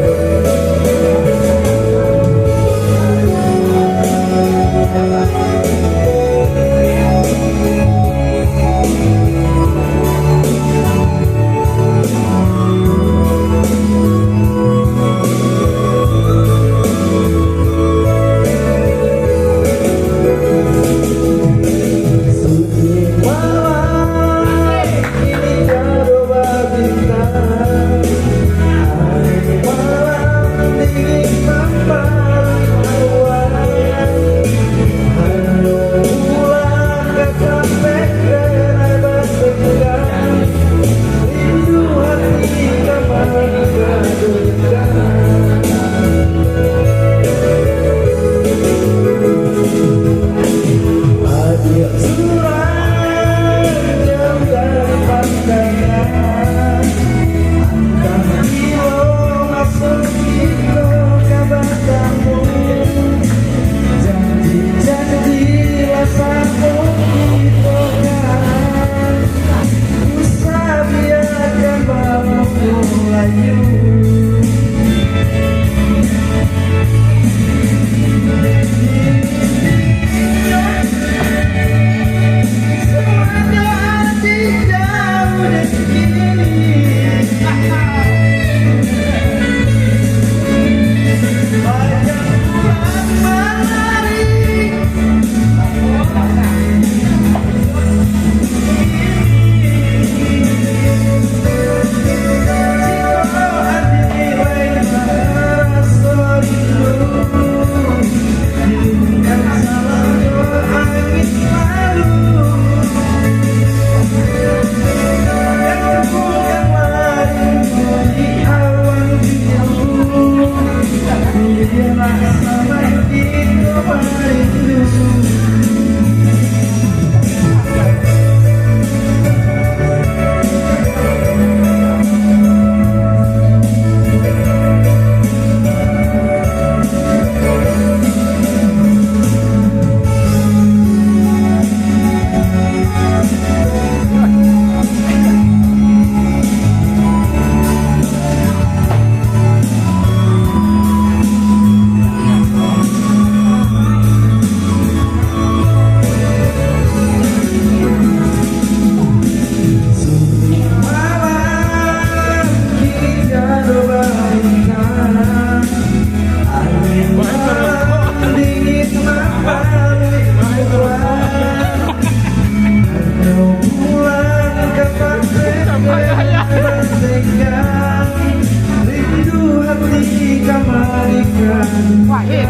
Rindu hati ka marikan. Wahid.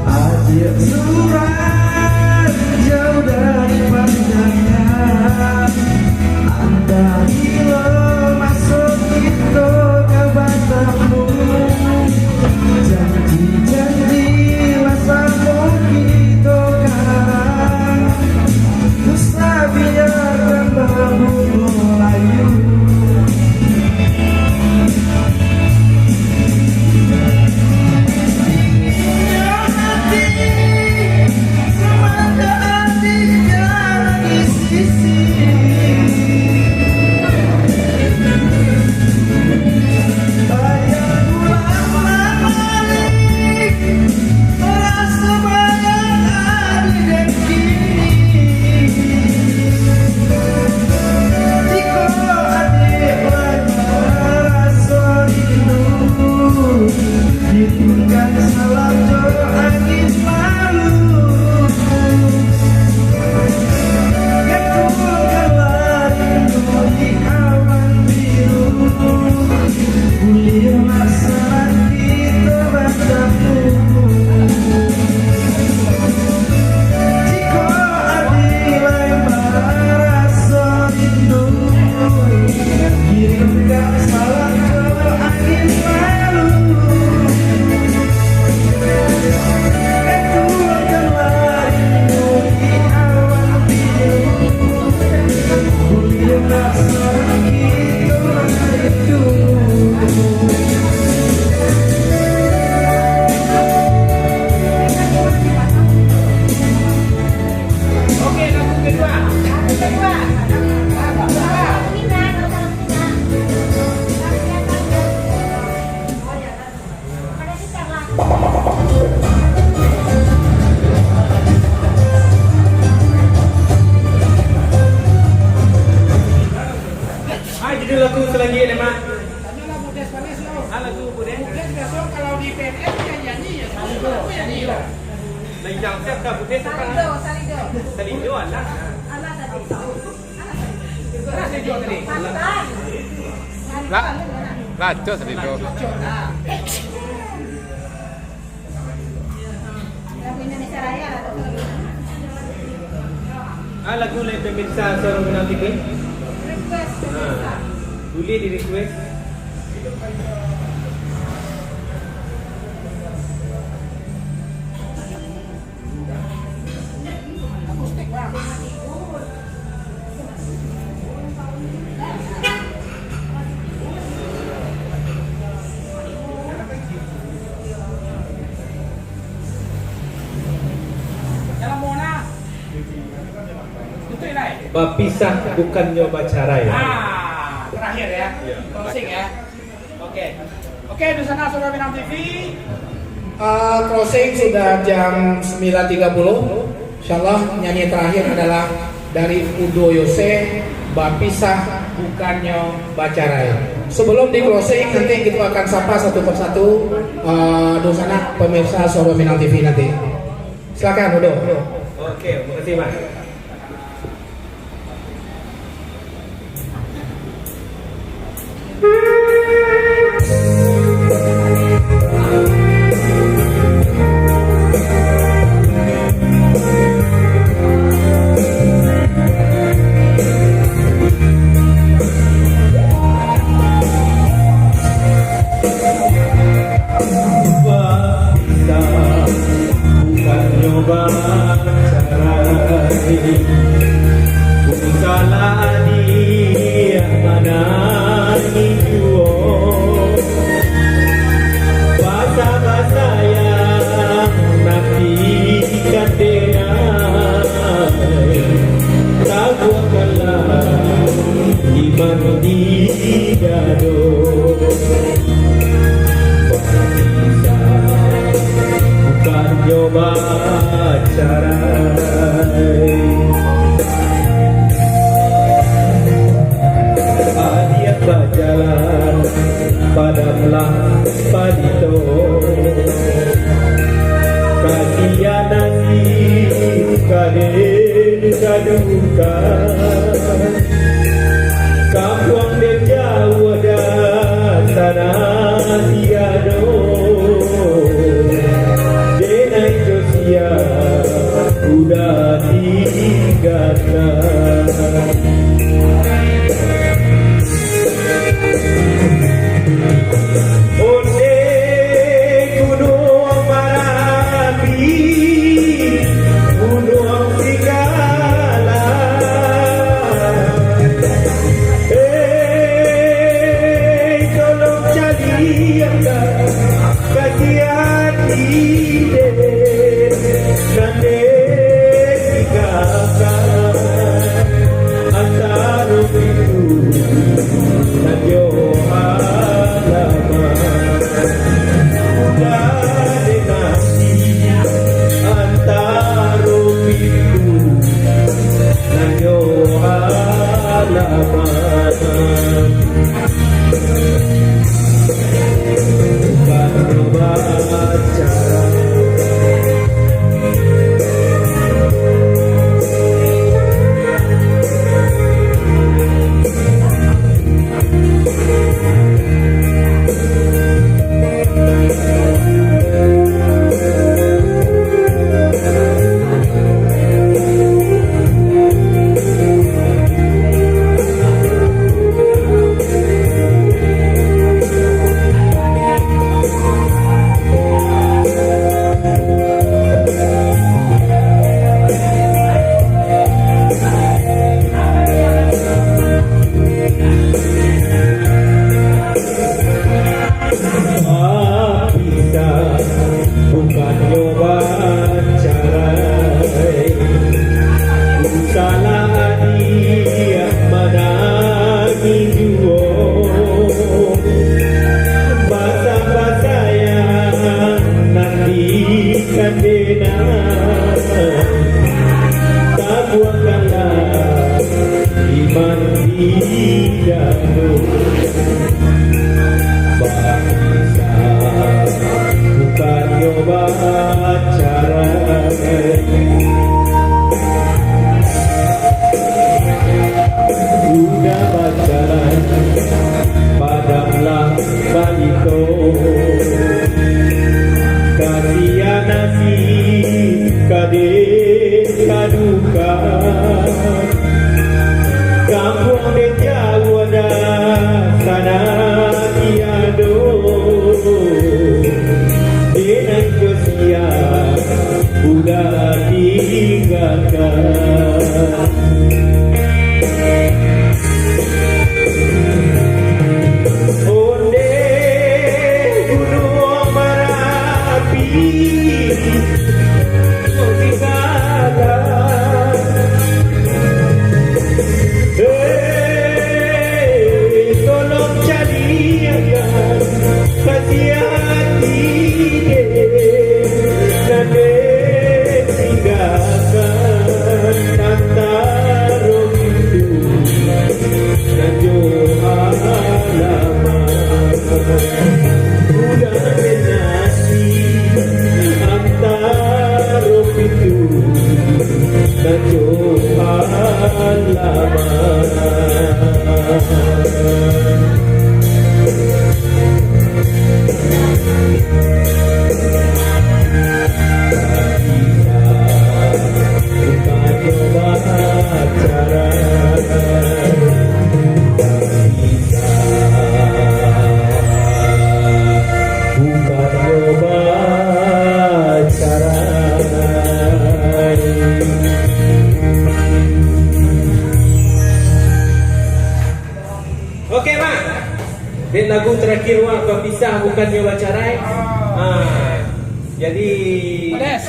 Adiak surang jauh dari pandangan. Antah bilo maso kito ka batamu. Janji-janji lah samo kito karang. Usah biarkan babungo layu. Dinginnyo hati, samantaro di dalam sisi. Bayang ulang balik. Raso bayang adi den kini. Jikok adiak lai maraso rindu, bitinkan salam jo angin malu. Gantungkanlah rindu di awan biru. Buliah masalah kito batamu. Jikok adi lai maraso rindu, kirimkan salam jo angin malu. Gantungkanlah rindu di awan biru. Ah, judul lagu salanjuiknyo, Mak. Ah, lagu Budes. Budes biaso kalau di P N S nyanyi, nyanyi, yo. Salido, Salido. Lain siapa Budes? Salido, Salido. Salido, alah. Alah tadi. Alah tadi. Alah, Salido tadi. Pantai. La-, Lacok Salido. Ah, lagu lain pemirsa Suara Minang T V? Request pemirsa. Ah, boleh di request. Bapisah bukannyo bacarai. Ah, terakhir ya. Iya. Closing ya. Oke. Oke, di sana Suara Minang T V. Eh, closing sudah jam sembilan tiga puluh. Insyaallah, nyanyi terakhir adalah dari Udo Yose, Bapisah Bukannyo Bacarai. Sebelum di closing, nanti kita akan sapa satu persatu, eh, dunsanak pemirsa Suara Minang T V nanti. Silakan, Udo. Oke, makasih, Mas. Bapisah bukannyo bacarai. Ku salah adiak manangih juo. Basa-basa yang nanti kan dengar. Tabuahkanlah iman di dado. Bapisah bukannyo bacarai. Adiak bajalan, padamlah palito. Kasian nasib ka den Duka, kampuang den jauah, dan tanah tiado, denai jo sia udah tinggakan. Onde Gunuang Marapi, Gunuang Singgalang. Hei, tolong caliakkan kasihan ide, nan den tinggakan antaro pintu nan jo halaman. Antaro pintu nan jo halaman. Bukan bacara. Bapisah bukannyo bacarai, usahlah adiak manangih juo. Basah-basah nan di kandenang, tabuangkanlah iman di dado. Bapisah bukannyo bacarai. Udah bacarai, padamlah balito. Kasian nasib ka den kadukan. Kampuang den jauah, dan tanah tiado, denai jo sia udah tinggakan. Onde Gunuang Marapi, Hei, tolong caliakkan kasian ide, nan den tinggakan antaro pintu nan jo halaman. Udah den nasib antaro pintu nan jo halaman. Bukannyo bacarai. Oke, Mak. Dek lagu terakhir, Wak, Bapisah Bukannyo Bacarai. Ah, jadi Pedes.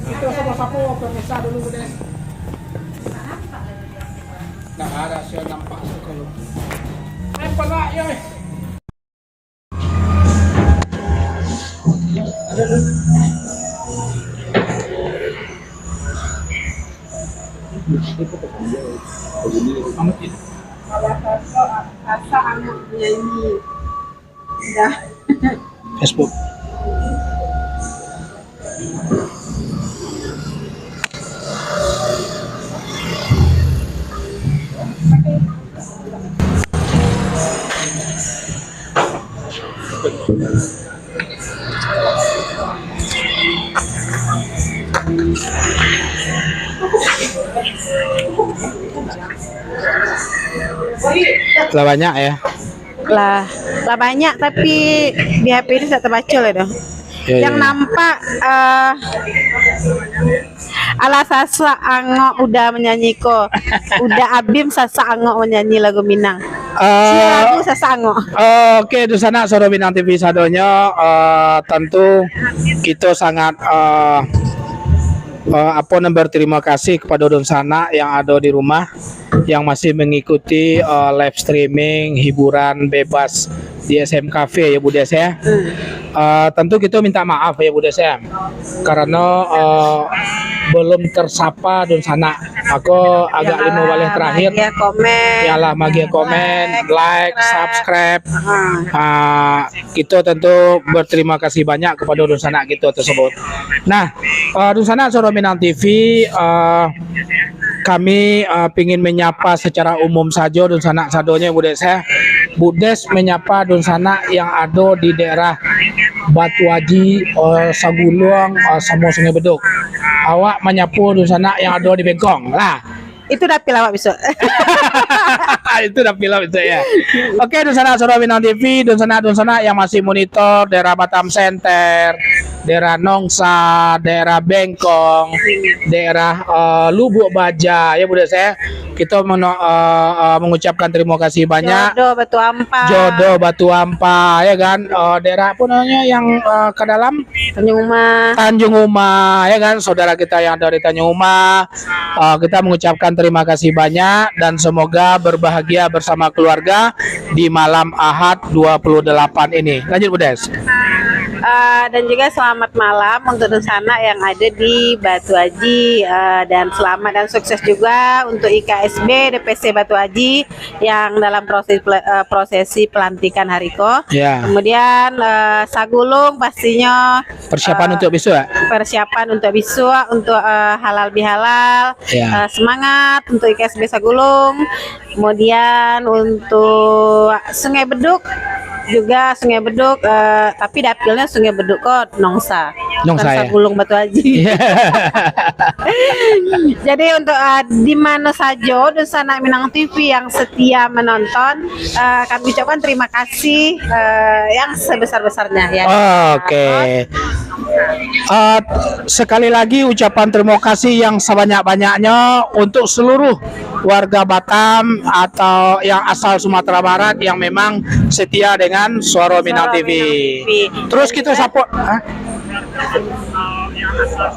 Itu sama-sama pemisah dulu, Pedes. Nah, ada saya nampak tu kalau. Eh, pala, ya, eh. Kalau sosok asa anak nyanyi. Dah. Facebook. Lah banyak ya. Lah, lah banyak, tapi di H P tu tak terbaca lah dah. Ya, yang ya, ya, nampak, eh, alah, Sasak Angok Uda manyanyi ko. Uda Abim Sasak Angok manyanyi lagu Minang. Eh, cio lagu Sasak Angok. Eh, oke, dunsanak Suara Minang T V sadonyo, eh, tentu kito sangat, eh, eh, apo nan, berterima kasih kepada dunsanak yang ado di rumah, yang masih mengikuti, eh, live streaming hiburan bebas di S M Cafe ya, Budes ya. Hmm. Eh, tentu kito minta maaf ya, Budes ya, karena, eh, belum tersapa dunsanak. Mako agak limo baleh terakhir. Magiah komen. Yalah, magiah komen, like, subscribe. Subscribe. Ha. Ah, kito tentu berterima kasih banyak kepada dunsanak kito tersebut. Nah, eh, dunsanak Suara Minang T V, eh, kami, eh, pingin menyapa secara umum sajo dunsanak sadonyo, Budes, eh. Budes menyapa dunsanak yang ado di daerah Batu Aji, eh, Saguluang, eh, samo Sungai Beduk. Awak manyapo dunsanak yang ado di Bengkong lah. Itu dapil awak besok. Itu dapil awak besok, ya. Oke, dunsanak Suara Minang T V, dunsanak-dunsanak yang masih monitor daerah Batam Center, daerah Nongsa, daerah Bengkong, daerah, eh, Lubuk Baja, ya, Budes, ya. Kito meno-, eh, eh, mengucapkan terima kasih banyak. Jodoh Batu Ampah. Jodoh Batu Ampah, ya kan? Eh, daerah apa namanya yang, eh, ke dalam? Tanjung Uma. Tanjung Uma, ya kan? Saudara kita yang ada di Tanjung Uma, eh, kita mengucapkan terima kasih banyak dan semoga berbahagia bersama keluarga di malam Ahad dua puluh delapan ini. Lanjut, Budes. Eh, dan juga selamat malam untuk dunsanak yang ada di Batu Aji, eh, dan selamat dan sukses juga untuk I K S B D P C Batu Aji yang dalam proses pela-, eh, prosesi pelantikan hari ko. Ya. Kemudian, eh, Sagulung pastinya, persiapan, eh, untuk besok, ya? Persiapan untuk besok, untuk, eh, halal bihalal. Ya. Eh, semangat untuk I K S B Sagulung. Kemudian untuk Sungai Beduk juga, Sungai Beduk, eh, tapi dapilnya Sungai Beduk ko, Nongsa. Nongsa, bukan ya? Sagulung Batu Aji. Iya. Jadi untuk, eh, di mana sajo dunsanak Minang T V yang setia menonton, eh, kami ucapkan terima kasih, eh, yang sebesar-besarnya ya. Oke. Eh, sekali lagi ucapan terima kasih yang sebanyak-banyaknya untuk seluruh warga Batam atau yang asal Sumatera Barat yang memang setia dengan Suara Minang T V. Suara Minang T V. Terus kita support, hah?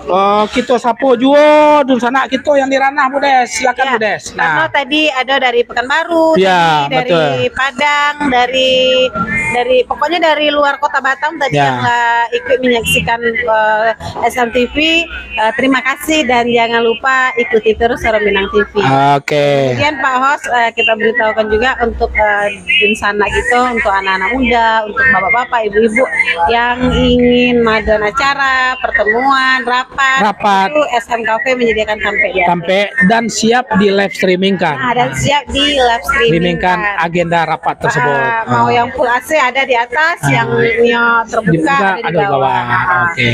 Oh, kita support juga dunsanak kita yang di Ranah, Budes. Silakan, ya, Budes. Karena, nah, tadi ada dari Pekanbaru, ya, tadi dari, betul, Padang, dari, dari, pokoknya dari luar kota Batam tadi, ya, yang lah ikut menyaksikan, eh, S M T V. Eh, terima kasih dan jangan lupa ikuti terus Suara Minang T V. Oke. Kemudian Pak Host, eh, kita beritahukan juga untuk, eh, dunsanak gitu, untuk anak-anak muda, untuk bapak-bapak, ibu-ibu yang ingin madoan acara, pertemuan, rapat, rapat, itu S M Cafe menyediakan tampek di atas. Tampek dan siap di live streaming kan. Ah, dan, nah, siap di live streaming streaming kan, kan, agenda rapat tersebut. Ah, mau, ah, yang full A C ada di atas, ah, yang, yang terbuka, dibuka ada di, ada di bawah. Bawah. Ah. Oke.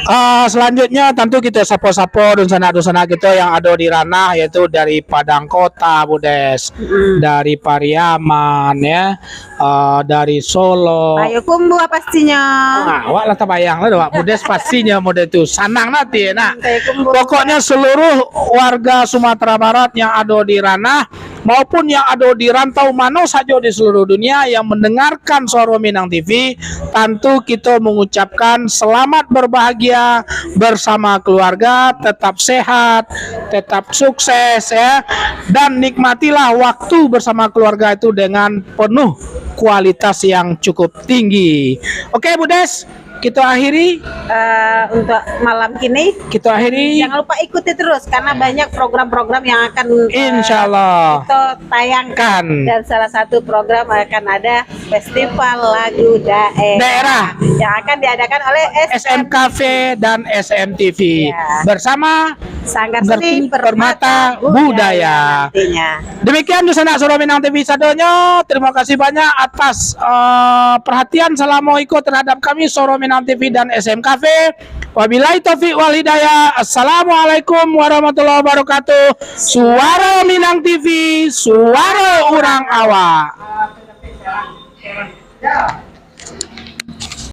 Ah, selanjutnya tentu kita sapa-sapa dunsanak-dunsanak kita yang ada di Ranah, yaitu dari Padang Kota, Budes, mm-mm, dari Pariaman, ya, ah, dari Solok. Payakumbuh pastinya. Ah, awak lah tabayang lah, awak Budes pastinya model tu. Sanang nanti, nak. Payakumbuh. Pokoknya seluruh warga Sumatera Barat yang ada di Ranah maupun yang ada di rantau mano sajo di seluruh dunia yang mendengarkan Suara Minang T V, tentu kita mengucapkan selamat berbahagia bersama keluarga, tetap sehat, tetap sukses, ya, dan nikmatilah waktu bersama keluarga itu dengan penuh kualitas yang cukup tinggi. Oke, Budes, kita akhiri. Eh, untuk malam kini, kita akhiri. Jangan lupa ikuti terus karena, ya, banyak program-program yang akan, eh, insyaallah, kita tayangkan. Kan. Dan salah satu program akan ada festival lagu daerah, daerah, yang akan diadakan oleh S M Cafe dan S M T V, ya, bersama Sanggar Seni Permata Budaya nantinya. Demikian dunsanak Suara Minang T V sadonyo. Terima kasih banyak atas, eh, perhatian salamo iko terhadap kami, Suara Minang T V dan S M Cafe. Wabillahi taufik wal hidayah. Assalamualaikum warahmatullahi wabarakatuh. Suaro Minang T V, suaro urang awak.